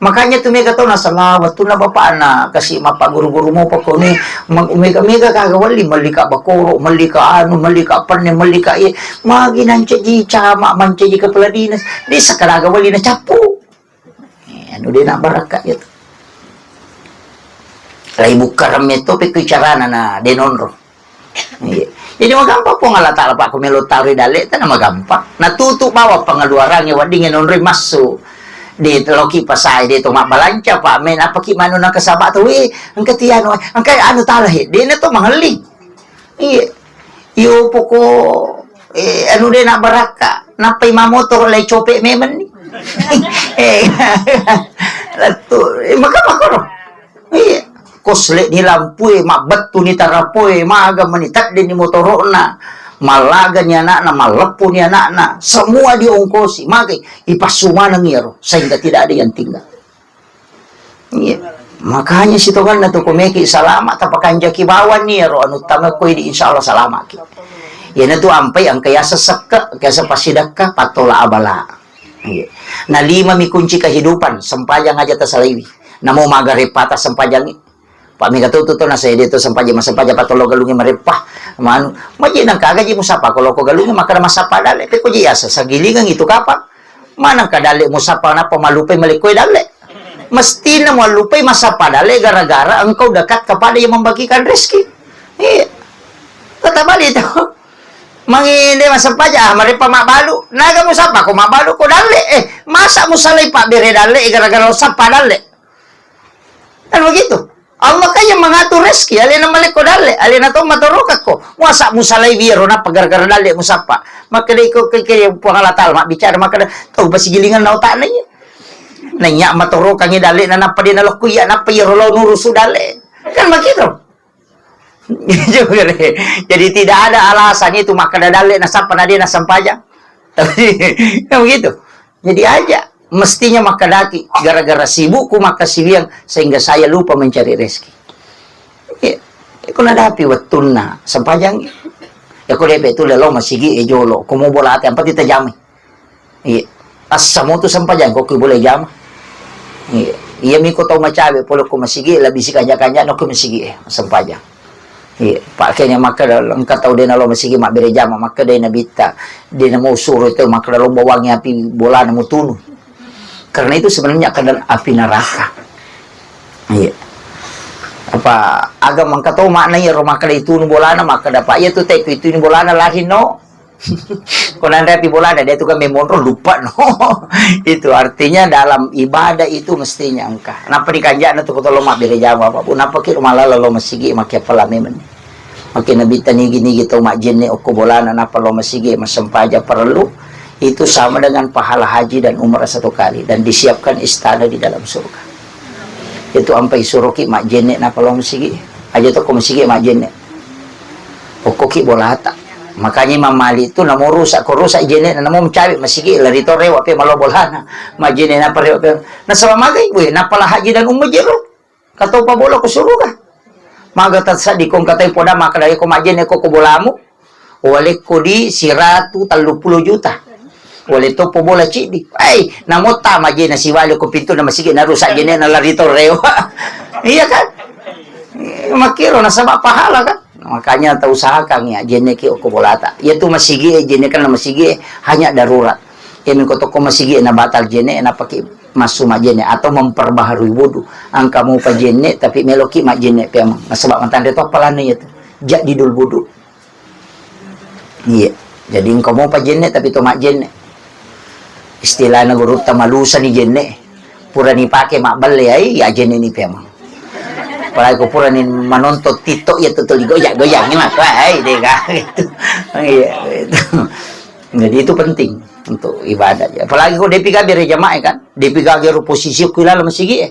Makanya tu mega tau nasalawat tu na bapakna kasi mappaguru-guru mopa koni, ma-, mega-mega kaga welli, melli ka bakoro, melli ka anu, melli ka penne, melli ka iye, magi nancaji camat, mancaji kepala dinas, desa kadaga welli na cappu. Eh, anu de na barakka iya tu. Lai bukka remme to pekku carana na de nonro. Iya. Jadi magampang Puang Allah Ta'ala, Pak, ko melo taro i dalle, tena magampang. Natutu bawang pengeluarannya, weddingnge nonroi massu. De loki pasai, de to mabbalanca, Pak, men apaki manu nakasaba to, weh, engka tianu, engka anu tala he, de na to mangelli. Iya. Iyo poko, eh, anu de na barakka, nappai mamotoro lai cope memang ni. Eh, lettu, eh, maka makoro. Iya. Kosle ni lampue, mabbettu ni tarapoe, maga meni tedde ni motoro'na, mallaga ni ana'na, malleppu ni ana'na, semua diongkosi, magai ipassu maneng iyaro, sehingga tidak ada yang tinggal. Iya. Makanya sitongenna tu komeki salama, tapakanjaki bawang ni iyaro anu tangekko idi, insya Allah salamaki. Iyana tu ampai engka yaseng sekke, engka yaseng passidekka, pattola abala. Iya. Na lima mi kunci kehidupan, sempajang aja tasalaiwi. Namo maga repata sempajangi. Pak mega tu tu to nasede to sempaja, masempaja patolo galungi mareppa. Manu, maji nangkaga ji musapa ko loko galungi makkeda masapa dalle, pekko ji asa sagilingang itu kapang. Manang ka dalle musapa nappa malupai malekkoe dalle. Mestina muallupai masapa dalle gara-gara engkau dekat kepada yang membagikan rezeki. Iya. Kata balik itu. Manginde masempaja, ah, mareppa mabbalu. Naga musapa ko mabbalu ko dalle. Eh, masa musalai pabbere dalle gara-gara sapa dalle. Kan begitu. Allah kan yang mengatur rezeki, alena malekko dalle, alena to matorokakko. Masa musalai wiro nappa gara-gara dalle musappa. Makkedai ko ke, ke Puang Allah Ta'ala mabbicara makkeda, tau basigilingan na otakna iya. Nanya matorokangi dalle na nappa de nalokko iya, nappa iyaro lao nurusu dalle. Kan begitu. Jadi tidak ada alasan itu makkeda dalle nasappa na de nasempajang. Tapi kan begitu. Jadi aja, mestinya makkedaki, gara-gara sibukku makkasiwiang sehingga saya lupa mencari rezeki. Iya. Iko nadapi wettunna sempajang. Iko depe tu lelo masigi e jolo, komo bola ate ampa tita jamai. Iya. Assamo tu sempajang ko ki boleh jama. Iya. Iya miko tau macawe pole ko masigi, lebih si kanja-kanja no ko masigi e sempajang. Iya, pakkeda makkeda engka tau de nalo masigi mabbere jama, makkeda Nabitta, de namo suro tau makkeda lomba wangi api bolana mutunu. Karena itu sebenarnya keadaan api neraka. Iya. Apa aga mangka to makna iyaro makkeda itunu bolana, makkeda, "Pak, iya tu te ku itunu bolana lari no." Ko nanre api bolana, dia tu kan memonro lupa no. Itu artinya dalam ibadah itu mestinya engka. Napa dikanjana tu ko tolo mabbere jama, Pak, Bu? Napa ki malala lo masigi makke pala memang. Makke Nabitta nigi-nigi tau majjenne okko bolana napa lo masigi massempajang parellu, itu sama dengan pahala haji dan umrah satu kali dan disiapkan istana di dalam surga. Itu ampai suroki majjenne napa lo masigi. Aja to ko masigi majjenne. Okkoki bolata. Makanya Imam Malik tu namo rusak, ko rusak jene'na, namo mencawe masigi, lari to rewa pe malo bolana. Majene napa rewa pe. Nasaba magai, we, napa la haji dan umma jero. Katau pabola ko suruga. Maga tasadi kong katai poda maka dari ko majene ko, ko bolamu. Walekko di siratu tellu puluh juta. Wale topo bola ciddi. Eh, namo ta majene siwale ko pintu na masigi na rusak jene'na lari to rewa. Iya kan? Eh, makiro nasaba pahala kan? Makanya tau usahakan ya, jenne ki okko bolata. Iya tu masigi e, jenne kan masigi e, hanya darurat. Iya mi ko toko masigi e na batal jenne, na pake massu majenne atau memperbaharui wudu. Angka mupa jenne, tapi meloki majenne pemang. Nasaba matanre to apalana iya tu. Jadi dul wudu. Iya. Jadi engka mupa jenne, tapi to majenne. Istilahna gurutta malusa ni jenne. Purani pake mabbelle ai, ya jenne ni pemang. Apalagi ko purani manonton TikTok ya tu tuli goyang-goyang ni mah, wah, ai, dega gitu. Iya, gitu. Jadi itu penting untuk ibadah. Apalagi ko depi gabe re jamaah kan, depi gabe ro posisi ku lalo masigi e.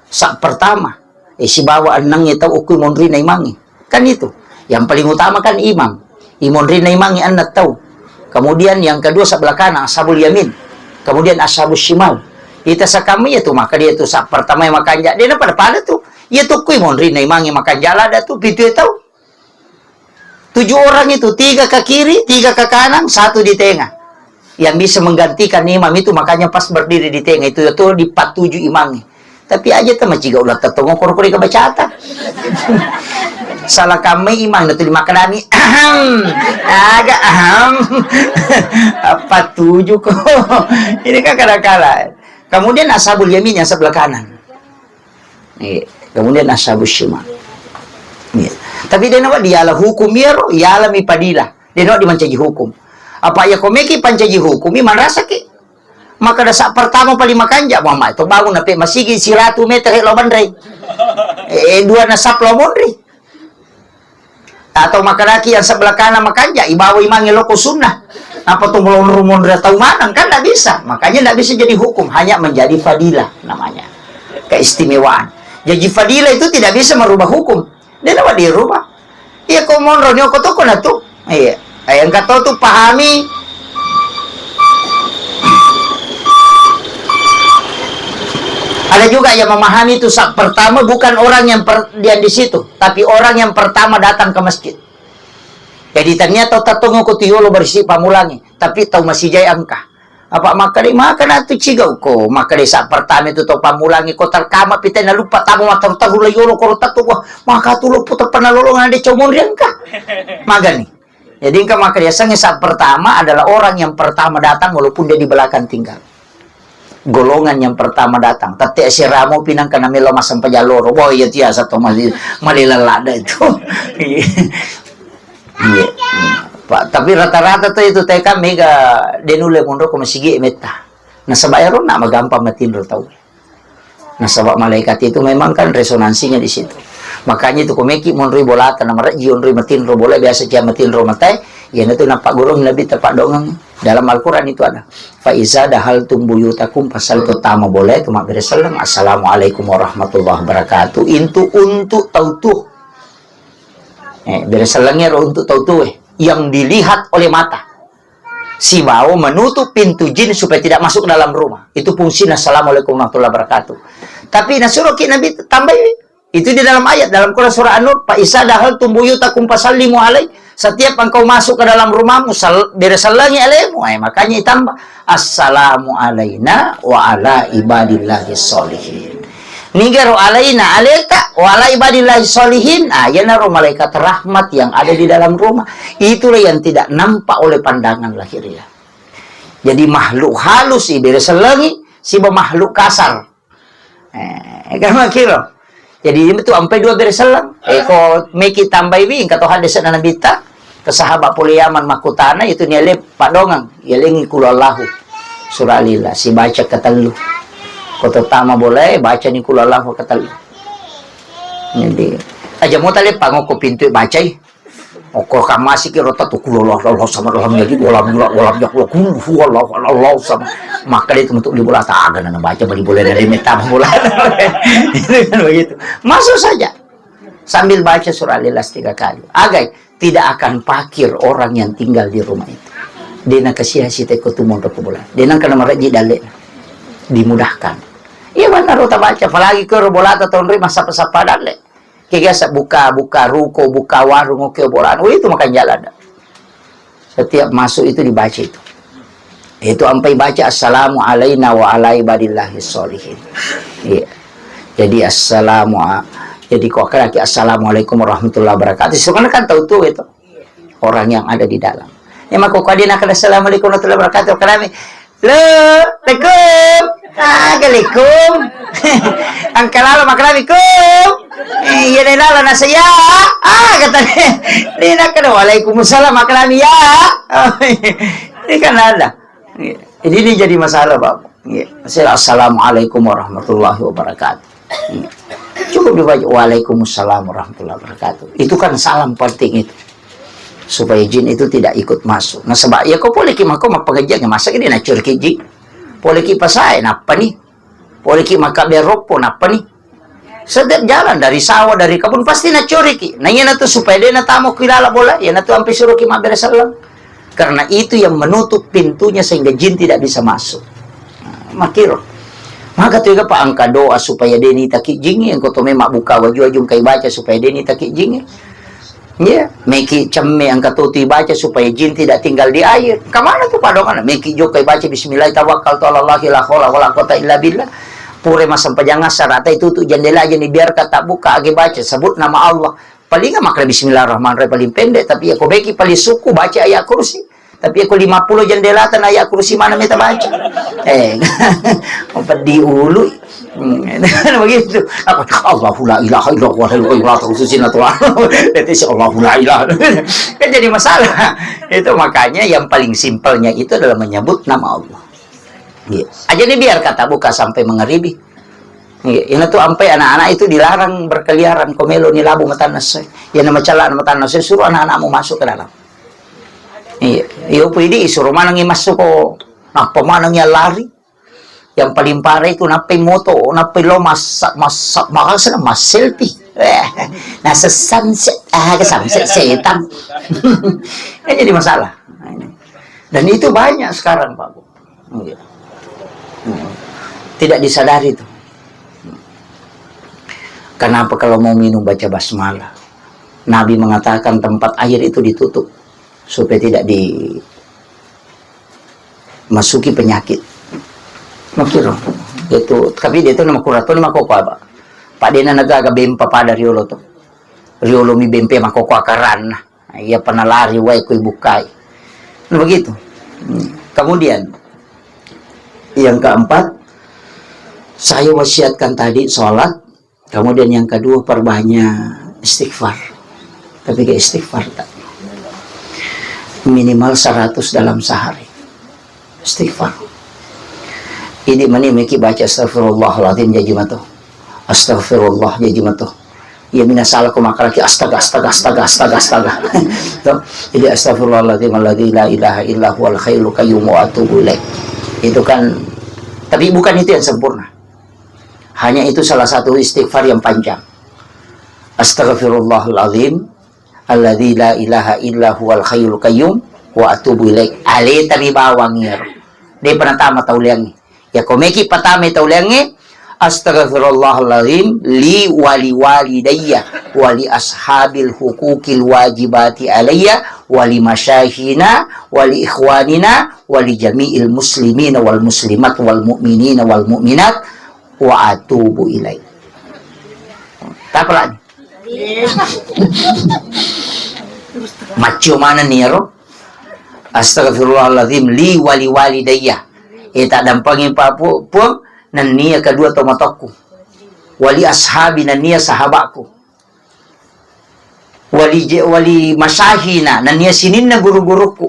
Sa pertama, eh, sibawa enneng e tau okui monri na imangi. Kan itu. Yang paling utama kan imam. Imonri na imangi enneng tau. Kemudian yang kedua sebelah kanan, ashabul yamin. Kemudian ashabus shimal. Ita sakami ya tu, maka dia tu sa pertama yang makanja. Dia na pada-pada tu. Iya tu kui monri na imangi makanja lada tu, pitu e tau. Tujuh orang itu, tiga ke kiri, tiga ke kanan, satu di tengah. Yang bisa menggantikan imam itu, makanya pas berdiri di tengah itu, itu dipatuju imamnya. Tapi aja tu maciga ulah tetongo koro kore bacata. Salah kami imam itu dimakanami. Ahem. Agak ahem. Apa tujuh kok? Ini kan kadang-kadang. Kemudian ashabul yamin yang sebelah kanan. Iya. Kemudian ashabus shimal. Iya. Tapi de nawa diala hukum iyaro, iala mi padila. De nawa dimancaji hukum. Apa iya ko meki pancaji hukum, i manrasaki. Maka dasa pertama paling makanja, Muhammad, to bangun nape masigi siratu meter lo banre. Eh, dua nasab lo monri. Atau makanaki yang sebelah kanan makanja, ibawa imangi loko sunnah. Apa tu melonro monri tau manang, kan ndak bisa. Makanya ndak bisa jadi hukum, hanya menjadi fadilah namanya. Keistimewaan. Jadi fadilah itu tidak bisa merubah hukum. De nawa dirubah. Iya ko monro ni oko toko na tu. Iya. Eh, engka to tu pahami. Ada juga yang memahami itu sa pertama bukan orang yang per, yang di situ, tapi orang yang pertama datang ke masjid. Jadi ternyata tatongo ko tu yolo berisi pamulangi, tapi tau masijai engka. Apa makkeda, makkeda tu cigau ko, makkeda sa pertama itu to pamulangi ko terkama pita na lupa tamu matteru-teru la yolo koro tatu, wah, maka tu loppo teppa nalolongan de comon riangka. Magani. Jadi engka makkeda sange sa pertama adalah orang yang pertama datang walaupun dia di belakang tinggal. Golongan yang pertama datang. Tette siramo pinang kana melo massempajang loro. Wah, iya tiasa to mali, mali lelada itu. Iya. Iya. Pa-, tapi rata-rata to itu teka mega de nulle monro ko masigi metta. Nasaba ero na magampang matinro tau. Nasaba malaikat itu memang kan resonansinya di situ. Makanya itu ko meki monroi bolata na marejji onroi matinro bola biasa cia matinro matae, iya natu napaggurung Nabi tapaddongeng. Dalam Al-Quran itu ada. Fa iza dahaltum buyutakum, pasal pertama bola itu mabbere selleng, "Assalamualaikum warahmatullahi wabarakatuh." Itu untuk tau tuo. Eh, bere sellengnge ro untuk tau tuo, eh, yang dilihat oleh mata. Sibawa menutup pintu jin supaya tidak masuk ke dalam rumah. Itu fungsinya assalamualaikum warahmatullahi wabarakatuh. Tapi nasuroki Nabi tambahi. Itu di dalam ayat, dalam Quran surah An-Nur, "Fa iza dahaltum buyutakum fasallimu alai." Setiap engkau masuk ke dalam rumahmu, sal-, bere sellengngi alemu. Eh, makanya ditambah, "Assalamu alaina wa ala ibadillahi sholihin." Nigaro alaina aleta, wa ala ibadillahi sholihin. Ah, iyanaro malaikat rahmat yang ada di dalam rumah. Itulah yang tidak nampak oleh pandangan lahiriah. Jadi makhluk halus ibere sellengngi, siba makhluk kasar. Eh, kan makiro. Jadi, itu ampai dua bere selleng. Eh, ko meki tambai wi, engka to hadis na Nabitta, ke sahabat pole Yaman makkutana, itu niale paddongeng, yalengi kulu Allahu. Surah Lillah, sibaca ketellu. Ko to tama bolae, baca ni kulu Allahu ketellu. Jadi, aja mo tale pangokko pintu bacai. Okko kammasiki rota tu, "Qul huwallahu, Allahu samad, lam yalid walam yulad walam yakul lahu kufuwan ahad, Allahu samad." Makkeda itu untuk beli bola, tak ada nana baca beli bola dari meta bola. Itu kan begitu. Masuk saja. Sambil baca surah Al-Ikhlas tiga kali. Agai, tidak akan fakir orang yang tinggal di rumah itu. Dena kasiasi teko tu monro ko bola. Dena kana maraji dalle. Dimudahkan. Iya, mana rota baca, apalagi ke bolata tahun ri masa pesapa dalle. Kegasa buka, buka ruko, buka warung, oke, bola. Oh, itu makan jalan. Setiap masuk itu dibaca itu. Itu ampai baca, "Assalamu alaina wa ala ibadillahi sholihin." Iya. Jadi, assalamu a-, jadi, kok lagi, "Assalamualaikum warahmatullahi wabarakatuh." Sebenarnya kan tahu tuh itu orang yang ada di dalam. Ya, maka kok dia nak ada, "Assalamualaikum warahmatullahi wabarakatuh." Karena Lo, Assalamualaikum. Assalamualaikum. Angka lalo makalami kum. Eh, iya deh lalo nasa ya. Ah, kata dia. Dia nak kena, "Waalaikumsalam, makalami ya." Oh, ini kan ada. Jadi ini jadi masalah, Pak. Iya. Saya, "Assalamualaikum warahmatullahi wabarakatuh." Iya. Cukup dibaca, "Waalaikumsalam warahmatullahi wabarakatuh." Itu kan salam penting itu. Supaya jin itu tidak ikut masuk. Nah, sebab ya kau boleh ki mako mappengajian, ya masa gini nacur ki jin. Boleh ki pasai, napa nih? Boleh ki maka beropo, napa nih? Setiap jalan dari sawah, dari kebun, pasti nacuri ki. Nah, iya natu supaya dia natamu ki lala bola, ya natu ampe suruh ki mabbere sellang. Karena itu yang menutup pintunya sehingga jin tidak bisa masuk. Nah, makiro. Maka tu apa angka doa supaya dia nita ki jin, yang kau tu memang buka waju-waju kai baca supaya dia nita ki jin. Iya, meki cemme angka totu ibaca supaya jin tidak tinggal di air. Kemana tuh padongan? Meki jokka ibaca bismillah tawakkaltu ala Allahi la haula wala quwata illa billah. Pure massempajang asar, rata itu tuh jendela aja dibiarkan tak buka, agi baca, sebut nama Allah. Paling makkeda bismillahirrahmanirrahim paling pendek, tapi ya kau beki paling suku baca ayat kursi. Tapi aku lima puluh jendela tan ayat kursi mana meta baca. Eh, peddi ulu. Hmm, begitu. Apa, "Allahu la ilaha illa huwal hayyul qayyum la ta'khudzuhu sinatun wa la naum." Itu si Allahu la ilaha. Kan jadi masalah. Itu makanya yang paling simpelnya itu adalah menyebut nama Allah. Iya. Aja nih biar kata buka sampai mengeribi. Iya, ini tuh sampai anak-anak itu dilarang berkeliaran, komelo ni labu matanna se. Ya nama calak matanna se, suruh anak-anakmu masuk ke dalam. Iya, iyo pui di suruh manengi masuk ko. Nappa manengi lari. Yang paling parah itu nappai moto, nappai lo massa-, massa-, makasana mas selfie. Eh, nasa sunset, ah, ke sunset setan. Kan jadi masalah. Nah, ini. Dan itu banyak sekarang, Pak Bu. Iya. Hmm. Tidak disadari tuh. Kenapa kalau mau minum baca basmalah? Nabi mengatakan tempat air itu ditutup supaya tidak dimasuki penyakit. Makiro. Itu, tapi dia itu nama kurato ni makoko apa? Pak dena negaga bempa pada riolo tuh. Riolo mi bempe makoko akaranna. Iya pernah lari wae kui bukai. Nah, begitu. Hmm. Kemudian yang keempat, saya wasiatkan tadi sholat. Kemudian yang kedua, perbanyak istighfar. Tapi ke istighfar tak? Minimal seratus dalam sehari. Istighfar. Ini meni meki baca astagfirullahaladzim jaji mato. Astagfirullah jaji mato. Ya mina salah ko makalaki astaga, astaga, astaga, astaga, astaga. Tuh. Jadi astagfirullahaladzim alladzi la ilaha illa huwal hayyul qayyum wa atubu ilaih. Itu kan, tapi bukan itu yang sempurna. Hanya itu salah satu istighfar yang panjang. Astaghfirullahaladzim alladzi la ilaha illa huwal hayyul qayyum wa atubu ilaih. Aleta mi bawang iyaro. De pernah tama tau leangngi. Ya komeki patama tau leangngi. Astaghfirullahaladzim li wali walidayya wali ashabil hukukil wajibati alayya wali masyaykhina wali ikhwanina wali jami'il muslimina wal muslimat wal mu'minina wal mu'minat wa atubu ilaih. Tapalani. Maccio manenni iyaro. Astaghfirullahaladzim li wali walidayya. E, tak dampangi pa pu-, puang nennia kedua tomatokku. Wali ashabi nennia sahabakku. Wali je-, wali masyaykhina nennia sininna guru-gurukku.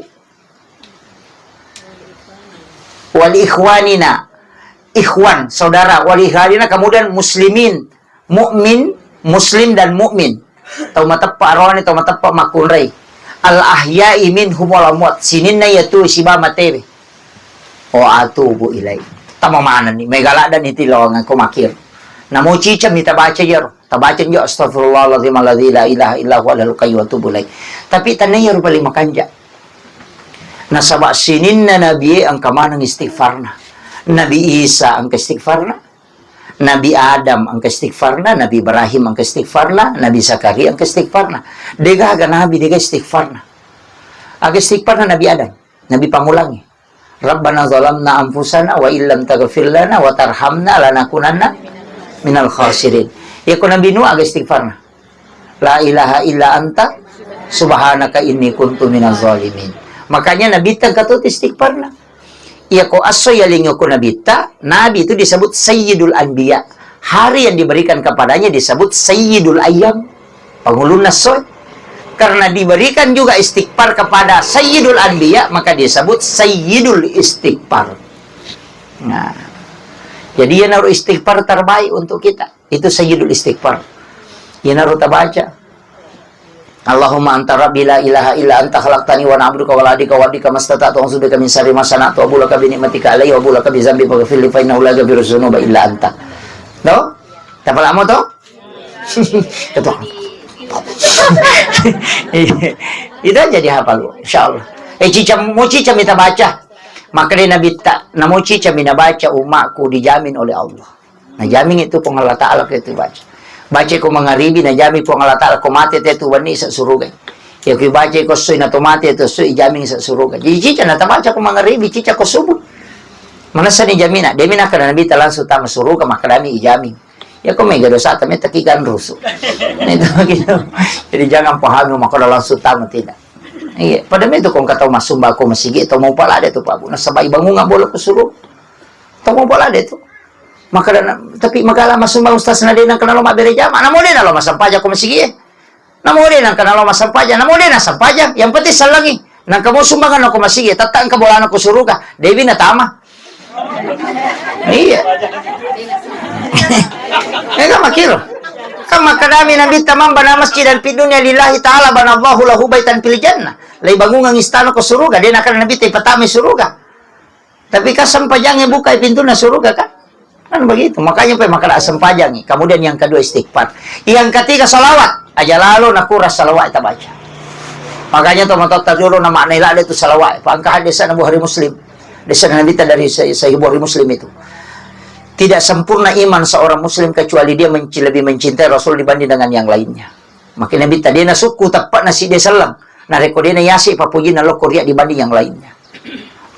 Wali ikhwanina, ikhwan, saudara, wali ikhwanina, kemudian muslimin, mukmin, muslim dan mukmin. Tau mateppa arone, tau mateppa makkunrai. Al ahya'i minhum wal amwat, sininna iya tu siba matewe. O atubu ilai. Tama manenni, mega ladda ni tilawang ko makir. Namo ciceng mita baca iyaro. Tabaca jo, "Astagfirullahaladzim alladzi la ilaha illa huwa al-hayyul qayyum wa atubu ilaih." Tapi tania rupa lima kanja. Nasaba sininna nabie engka maneng istighfarna. Nabi Isa engka istighfarna. Nabi Adam engka istighfarna, Nabi Ibrahim engka istighfarna, Nabi Zakaria engka istighfarna. Degaga nabi dega istighfarna. Aga istighfarna Nabi Adam, Nabi Pangulangi. "Rabbana zalamna anfusana wa illam taghfir lana wa tarhamna lanakunanna minal khasirin." Yako Nabi Nuh aga istighfarna? "La ilaha illa anta subhanaka inni kuntu minaz zalimin." Makanya Nabi tengka tu istighfarna. Iyako asso yalingi ko nabitta, nabi itu disebut sayyidul anbiya. Hari yang diberikan kepadanya disebut sayyidul ayyam. Pangulunna essoe. Karena diberikan juga istighfar kepada sayyidul anbiya, maka disebut sayyidul istighfar. Nah, jadi iyanaro istighfar terbaik untuk kita. Itu sayyidul istighfar. Iyanaro tabaca. "Allahumma anta rabbi la ilaha illa anta khalaqtani wa ana abduka wa ana ala ahdika wa wa'dika mastata'tu a'udzu bika min syarri ma sana'tu abu'u laka bi ni'matika alayya wa abu'u laka bi dzambi faghfirli fa innahu la yaghfiru dzunuba illa anta." No? Tapalamo to? Ketua. Itu aja dihafal, Bu. Insyaallah. Eh, cica, mo cica mita baca. Makanya Nabi tak, namo cica mina baca umatku dijamin oleh Allah. Nah, jamin itu Puang Allah Ta'ala ke itu baca. Baca ko mangaribi, nah jamin Puang Allah Ta'ala ko mate te tu wani sa suruga. Ya, ku baca ko soi na to mate tu soi jamin sa suruga. Jadi cica na tabaca ko mangaribi, cica ko subuh. Mana sani jamina? Demi nak kena Nabi ta langsung tama suruga, maka dami ijamin. Ya, ko mega dosa ta meta ki ganrusu. Nah, itu gitu. Jadi jangan pahami maka langsung tama, tidak. Iya, pada itu kong kata masumba ko masigi, tau mau pala de tu Pak Bu. Nasaba ibangunga bolo ko suruga. Tau mau pala de tu. Maka dana, tapi magala masumba ustaz na de nang kenal mabbere jama. Namo de nalo masampaja ko masigi. Namo de nang kenal masampaja, namo de na sampaja. Yang penting sallangi. Nang kamu sumbangan ko masigi, tatta engka bolana ko suruga. Dewi na tama. Iya. Ega makiro. Kan makadami Nabi tamam bana masjidan fid dunya lillahi ta'ala banallahu lahu baitan fil jannah. Lai bangungan istana ko suruga, de nakana Nabi te patama suruga. Tapi kan sempajangnge bukai pintunna suruga kan? Kan begitu. Makanya pe makana sempajangngi. Kemudian yang kedua istighfar. Yang ketiga salawat. Aja lalo nakura salawat tabaca. Makanya to matotta dulu na maknai lale tu salawat. Pangka hadis na Bukhari Muslim. Hadis Nabi ta dari Sahih Sahih Bukhari Muslim itu. Tidak sempurna iman seorang muslim kecuali dia menci-, lebih mencintai Rasul dibanding dengan yang lainnya. Makanya Nabi ta de nasukku teppa'na sidde selleng. Narekko de nayase papujinna lokko ria dibanding yang lainnya.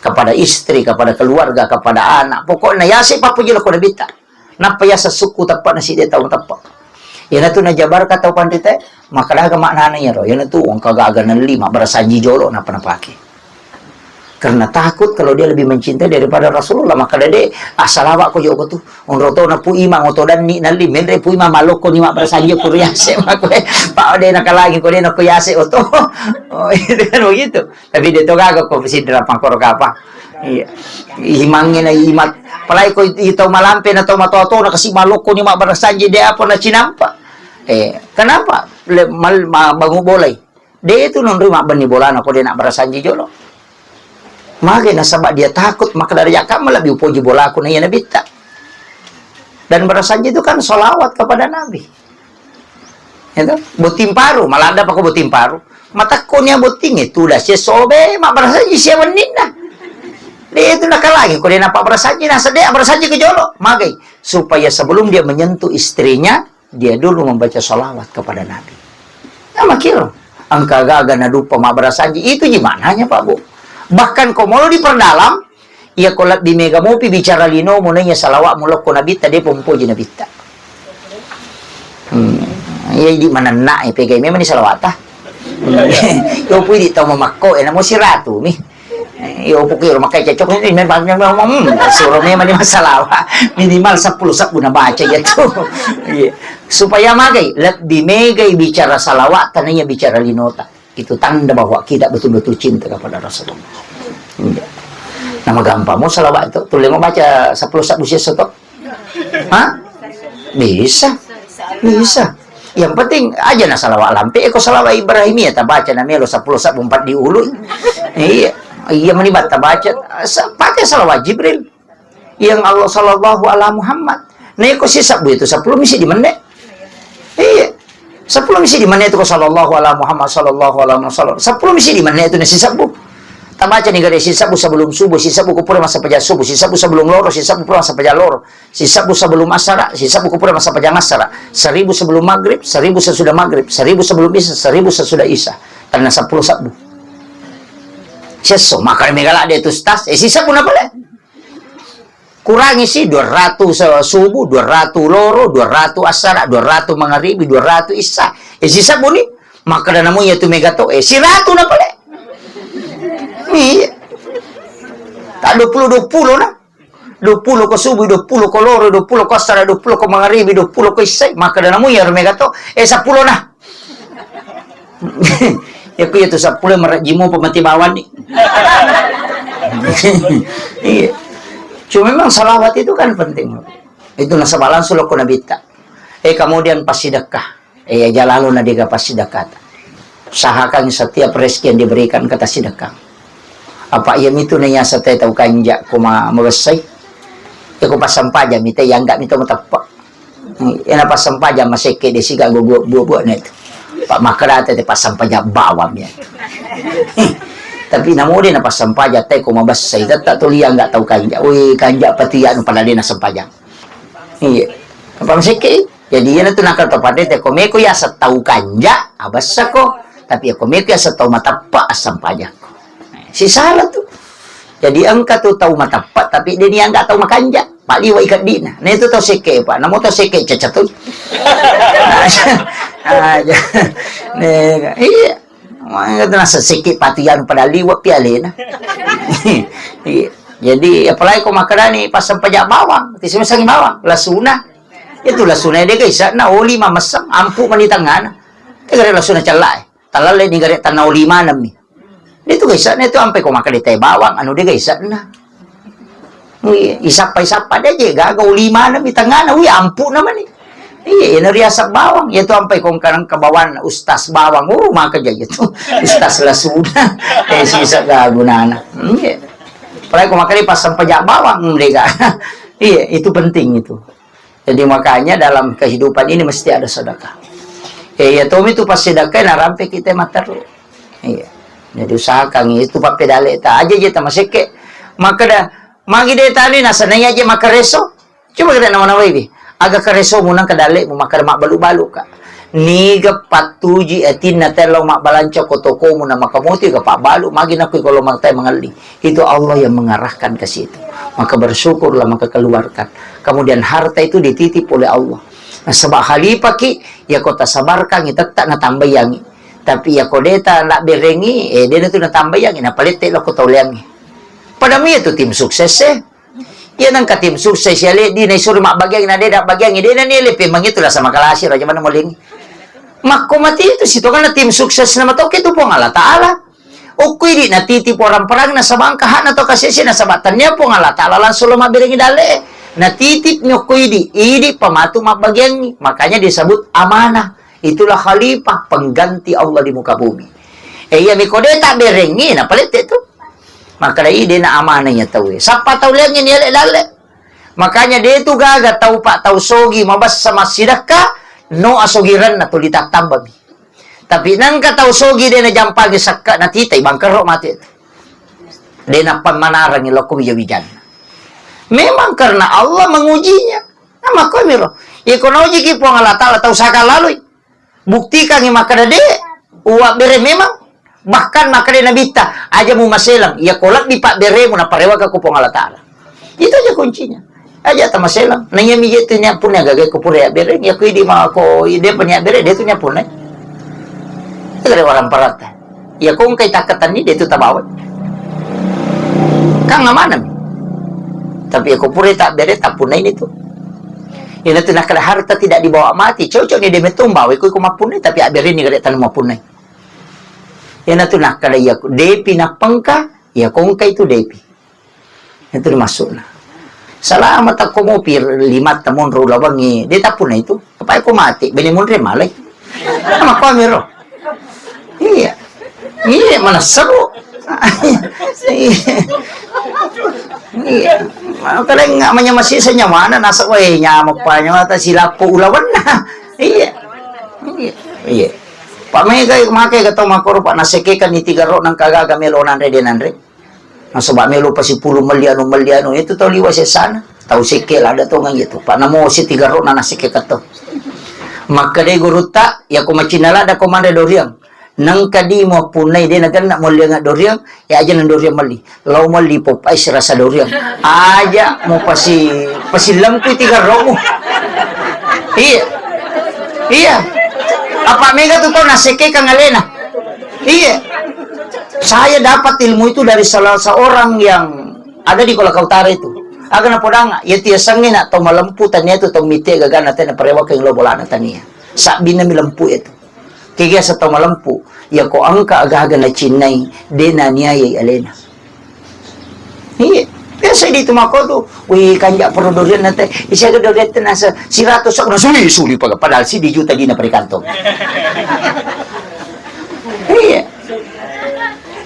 Kepada istri, kepada keluarga, kepada anak. Pokoknya yase pappuji lokko Nabitta. Nappa yaseng sukku teppa'na sidde tau teppe'. Iyanatu najabarka tau panrita, makkadaga maknana iyaro. Iyanatu engka gaga nelli, mabbarasanji jolo, nappa napake. Karena takut kalau dia lebih mencintai daripada Rasulullah, makkada de, ah, salawat ko joko tu. Onro to na Pu Imang oto danni nalli, menre Pu Imang malokko ni mabbarasanji ko riase makkoe. Pa de nakalangi ko de nako yase oto. Oh, itu kan begitu. Tapi de to gaga ko sidra pangkoro kapa. Iya. Imangnge na imat. Apalagi ko i tau malampe na tau matoa-toa na kasi malokko ni mabbarasanji de apa na cinampa. Eh, kenapa? Le, mal, ma, bangu bolai. De tu nonroi mabbenni bolana ko de nabbarasanji jolo. Mage nasaba dia takut, maka dari jaka lebih upoji bolaku na iya Nabitta. Dan barasanji itu kan salawat kepada Nabi. Itu botting paru, maladda pako botting paru. Matakko nia botting itu dah sia sobe, mabbarasanji sia wenninna. De tu nakalangi ko de napabbarasanji, nasa de abbarasanji ke jolo. Magai supaya sebelum dia menyentuh istrinya, dia dulu membaca salawat kepada Nabi. Nah, makiro. Engka gaga nadupa mabbarasanji. Itu ji maknanya, Pak Bu. Bahkan ko molo diperdalam, iya ko lebbi mega mopi bicara linomu naiya salawatmu lokko Nabitta, depa mupoji Nabitta. Hmm. Iya, idi manenna, eh, pegai memang ni salawata. Hmm. Yo pui di tau mamakko, eh, namo siratu mi. Eh, iyo, pokoknya rumah kaca cocok ini memang, memang, hmm, suruh memang ni masalah, Pak. Minimal sepuluh sebbu na baca ya tu. Iya. Supaya magai, lebih megai bicara salawat, tananya bicara linota. Itu tanda bahwa kita betul-betul cinta kepada Rasulullah. Iya. Nama gampang mau salawat itu, tuh mau baca sepuluh sebbu sih soto. Hah? Bisa. Bisa. Yang penting aja na salawat lampe, eko salawat Ibrahimiyah tabaca na melo sepuluh sebbu empat di ulu. Iya. Iya meni batta baca. Sa-, pakai salawat Jibril. Yang Allah sallallahu ala Muhammad. Nah, eko si sebbu itu sepuluh misi di menne. Seppulo misi di menit tu ko sallallahu ala Muhammad, sallallahu ala Muhammad, sallallahu. Seppulo misi di menit tu na sisebbu. Tabaca ni gare sisebbu sebelum subuh, sisebbu ko pura massempajang subuh, sisebbu sebelum loro, sisebbu pura massempajang loro, sisebbu sebelum asara, sisebbu ko pura massempajang asara, seribu sebelum maghrib, seribu sesudah maghrib, seribu sebelum isya, seribu sesudah isya. Karena seppulo sebbu. Sesso, maka mega la de tu stas, eh, sisebbu na pale. Kurangi si dua ratu se-, subuh, dua ratu loro, dua ratu asara, dua ratu mangaribi, dua ratu isya. Eh, sisebbu ni, makkeda namo iya tu mega to, eh, siratu na pale. Iya. Tak dua puluh, dua puluh na. Dua puluh ko subuh, dua puluh ko loro, dua puluh ko asara, dua puluh ko mangaribi, dua puluh ko isya, makkeda namo iya mega to, eh, seppulo na. Ya, ku iya tu seppulo marajimo pemati bawang ni. Iya. Cuma memang salawat itu kan penting. Itu nasaba langsung lo ko Nabitta. Eh, kemudian pas sedekah. Eh, aja lalo na dega pas sedekah. Usahakan setiap rezeki yang diberikan kata sedekah. Apa iya mitu na iya satai tau kanja ko ma-, mabessai. Ya ko passampajang mita iya enggak mita mateppe. Ena passampajang masekke de siga gua buat-buat na itu. Pak makerata te passampajang bawang ya. Tapi namo de na passampajang te ko mabessai tetta tu lia enggak tau kanja. Wih, kanja pati anu pada de na sempajang. Iya. Apa masekke? Jadi iya na tu nakal to pande te ko meko ya setau kanja, abessa ko. Tapi ya ko meko ya setau mateppe assampajang ko. Sisala tu. Jadi engka tu tau mateppe, tapi de nianggap tau makanja. Pak liwa ikeddina. Nah, itu tau sekke, Pak. Namo tau sekke caca tu. Aja. Iya. Makanya tu nasa sekke patu yanu pada liwa pialena. Iya. Jadi apalagi ko makkeda ni passampajang bawang, tisi masengi bawang, lasuna. Itu lasuna de gaisa na oli mamesseng, ampu mani tangana. Tegare lasuna cella e. Talalle ni gare tanna oli maneng mi. Itu gaisa na itu ampe ko makkeda te bawang, anu de gaisa na. Wi, isappa-isappa de je gaga oli maneng mi tangana, wi ampu na mani. Iya, ina riaseng bawang. Ya tu ampai kong karang ke bawang, ustaz bawang. Oh, maka jaja tu. Ustaz lasuna. Eh, sisa ga gunana. Iya. Apalagi ko makkeda passampajang bawang, hmm, de ga. Iya, itu penting itu. Jadi makanya dalam kehidupan ini mesti ada sedekah. Eh, iya, tomi tu pas sedekah narampe kita matteru. Iya. Jadi usahakan itu pappedale ta aja je ta masekke. Makkeda, magi de tani nasenai aja makareso. Coba kita nawa-nawai bi. Aga karesomu nang kedalemu makkeda mabbalu-balu ka. Niga pattuji atinna tello mabbalanca ko tokomu na makamotu ga pabbalu magi nakui ko lo mangtai mangelli. Itu Allah yang mengarahkan ke situ. Maka bersyukurlah, maka keluarkan. Kemudian harta itu dititip oleh Allah. Nasaba khalifah ki, ya ko tasabarkangi, tetta natambaiangi. Tapi ya ko deta labberengi, eh, dena tu natambaiangi, napalette lo ko tauleangi. Pada mi itu tim sukses, eh. Iya nengka tim sukses ya le, di naisuri mabbagiangi, na deda bagiangi, dena ni le pemang itu rasa makalasi, raja mana molengi. Makko mati itu situ karena tim sukses nama toke tu Puang Allah Ta'ala. Okko idi natitip orang perang nasaba engka hakna to kasese nasaba tania Puang Allah Ta'ala langsung lo mabberengi dalle. Natitip mi okko idi, idi pamatu mabbagiangngi. Makanya disebut amanah. Itulah khalifah pengganti Allah di muka bumi. Eh, iya miko de tabberengi napalette tu. Maka dai de na amanah ya tau. Sappa tau leangngi ni ele dalle. Makanya de tu gaga tau pa tau sogi mabessa massidekka no asogirenna tuli tattambami. Tapi nengka tau sogi de najampangi sakka natitai bangkerro mate. De nappammanarangi lokko wija-wijanna. Memang karena Allah mengujinya. Nah, makko miro. Iko naujiki Puang Allah Ta'ala tau saka lalui. Buktikangi makkeda de uwabbere memang. Bahkan makkeda Nabitta, aja mu maselang, iya ko lebbi pabberemu naparewaka ku Puang Allah Ta'ala. Itu aja kuncinya. Aja tamaselang. Nanya mi je tu nyampuna gaga ko pura yabbere, ya ku idi ma ko ide pa nyabbere, de tu nyampuna. Itu dari orang parata. Ya ko engkai takkatanni, de tu tabawa. Kang amanami. Tapi ya ko pura tabbere, tapunai ni tu. Ina tu nakkeda harta tidak dibawa mati. Cocok ni de metu mbawa ko iko mappunai, tapi abbere ni gare tanu mappunai. Ina tu nakkeda iya depi nappengka, iya kongka itu depi. Itu maksudna. Salama takko mopi lima tamonro ulawengi, de tappunai itu. Apa ko mati, bene monre malai. Makko amiro. Iya. Iya, mana seru. Iya. Iya. Makanya nggak manya masih senyawana nasa wae nyama pa nyama ta silapo ulawenna. Iya. Iya. Iya. Pak, mega make ga tau makkoro, Pak, nasekkekanni tiga ro nangka gaga melo nanre de nanre. Nasaba melo pasipulung melli anu, melli anu, itu tau liwa sesana. Tau sekke lada tongeng itu. Pak, namo si tiga ro na nasekke keto. Makkeda gurutta, ya ko macinna lada ko manre doriang. Nangka di mo punnai de nagenna molliang doriang, ya aja nang doriang melli. Lao melli Popeyes rasa doriang. Aja mo pasi, pasi lempu tiga romu. Iya. Iya. Apa mega tu tau nasekke kang alena. Iya. Saya dapat ilmu itu dari salah seorang yang ada di Kolaka Utara itu. Aga napodanga, ya tiasengnge na tau malempu tania tu tau mitte gagana tena parewa keng lo bolana tania. Sabbina mi lempu itu. Kega sa tau malempu, ya ko engka aga-aga nacinnai, de naniayai alena. Iya, biasa di tu makotu, wih kanja perlu durian nate, isi aga durian tena se-, siratus sok nasuli, suli pada, padahal si di juta dina perikantong. Iya.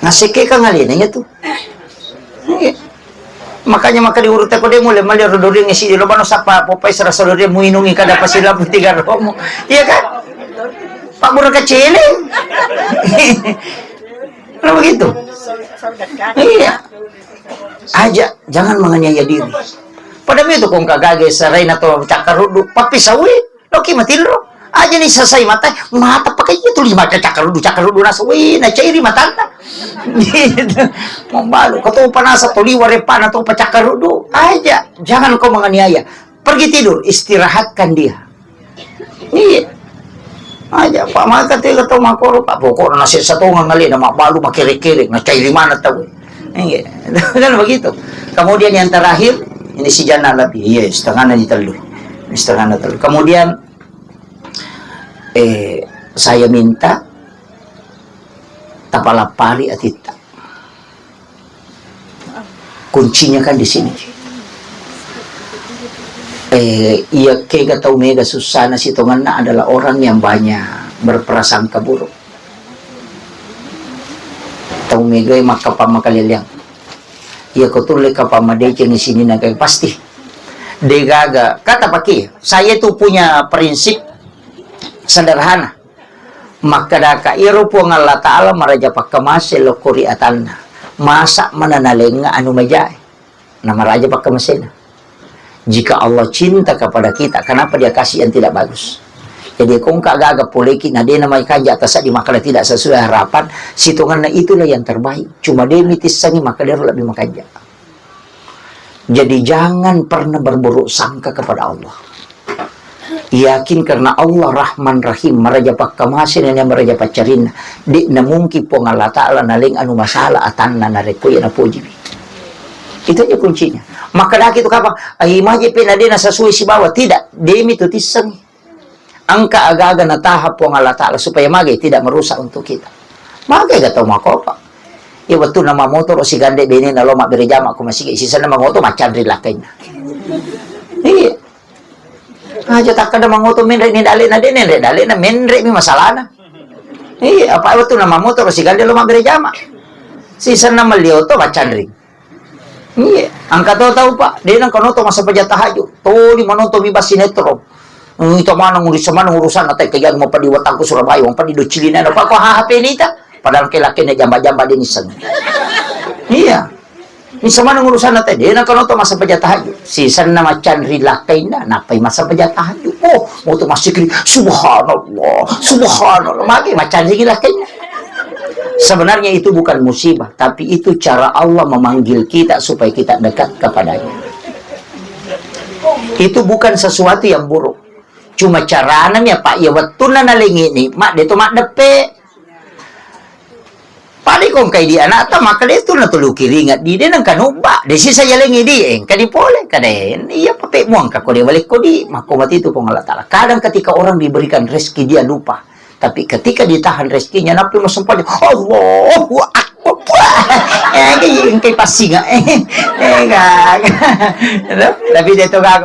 Nasekke kang alena nya tu. Iya. Makanya maka diurut ko de mulai mali rodoriang isi di lobano sapa Popeyes rasa doriang muinungi kada pasilapu tiga romo. Iya kan? Pak Buraka celeng. Kalau begitu. Iya. Aja, jangan menganiaya diri. Pada itu kong kagage seraina to cakkaruddu, pappi sawi. Loki matinro. Aja ni sasai mata, mata pakai itu lima ke cakkaruddu, cakkaruddu nasa, wih, na cairi matanta. Gitu. Membalu, kau tahu panasa toli warepana tahu pacakkaruddu. Aja, jangan kau menganiaya. Pergi tidur, istirahatkan dia. Iya. Aja, Pak, maka tiga tahu makoro, Pak, pokoknya nasib satu ngalih nama balu makere-kere, na cairi mana tahu. Iya. Kan begitu. Kemudian yang terakhir, ini si Jana lebih. Iya, setengahnya di telu. Setengahnya telu. Kemudian, eh, saya minta tapalappari atitta. Kuncinya kan di sini. Eh, iya kega tau mega sussana sitonganna adalah orang yang banyak berprasangka buruk. Tau mega makkapang makaleleang. Iya ko tulle kapang madeceng sini naga pasti. Degaga kata paki, saya itu punya prinsip sederhana. Makkadaka iyaro Puang Allah Ta'ala maraja pakkamase lokko ri atanna. Masa mana nalengnga anu majae. Na maraja pakkamasena. Jika Allah cinta kepada kita, kenapa Dia kasih yang tidak bagus? Jadi, kongka gaga poleki na dena mai kanja tasaddi makkada tidak sesuai harapan, sitonganna itulah yang terbaik. Cuma demi tissangi makkada lebih makanja. Jadi, jangan pernah berburuk sangka kepada Allah. Yakin karena Allah Rahman Rahim, maraja pakkamase na maraja paccarinna. De na mungkin Puang Allah Ta'ala naleng anu masalah atanna narekko iya napojiwi. Itu aja kuncinya. Makkadaki tu kapang, ai maje pe na de na sesuai sibawa. Tidak, demi tu tissengi. Engka aga-aga nataha Puang Allah Ta'ala supaya mage tidak merusak untuk kita. Mage ga tau makopa. Iya wettu nama motoro sigande bene na lo mabbere jama ko masigi sisenna mangoto macanri lakkainna. Iya. Aja takkada mangoto menre ni dalena de nenre dalena menre mi masalahna. Iya, apa wettu nama motoro sigande lo mabbere jama. Sisenna melli oto macanri. Iya, engka to tau, Pak, de nengka noto massempajang tahajud. Toli manonton mi bas sinetron. Eh, ita maneng urisa maneng urusanna tai kejang mau padi watangku Surabaya, mau padi docilina, Pak, ko H P nita. Padahal ke lakene jamba-jamba de nisseng. Iya. Nisseng maneng urusanna tai, de nengka noto massempajang tahajud. Sisenna macanri lakkainna, nappai massempajang tahajud. Oh, mau to massikri, subhanallah, subhanallah. Mage macanri lakkainna. Sebenarnya itu bukan musibah, tapi itu cara Allah memanggil kita supaya kita dekat kepada-Nya. Itu bukan sesuatu yang buruk. Cuma carana mi apa iya wettunna nalengi nikmat de to maddeppe. Pada ko engkai di anakta maka de tu natuluki ringat di de nengka nubba de sisa yalengi di engka di pole kada iya pape muangka ko de walekko di makko mati tu Puang Allah Taala. Kadang ketika orang diberikan rezeki dia lupa. Tapi ketika ditahan rezekinya, nappi massempajang, Allahu Akbar. Eh, engkai passinga. Eh, gaga. Tapi de to gaga.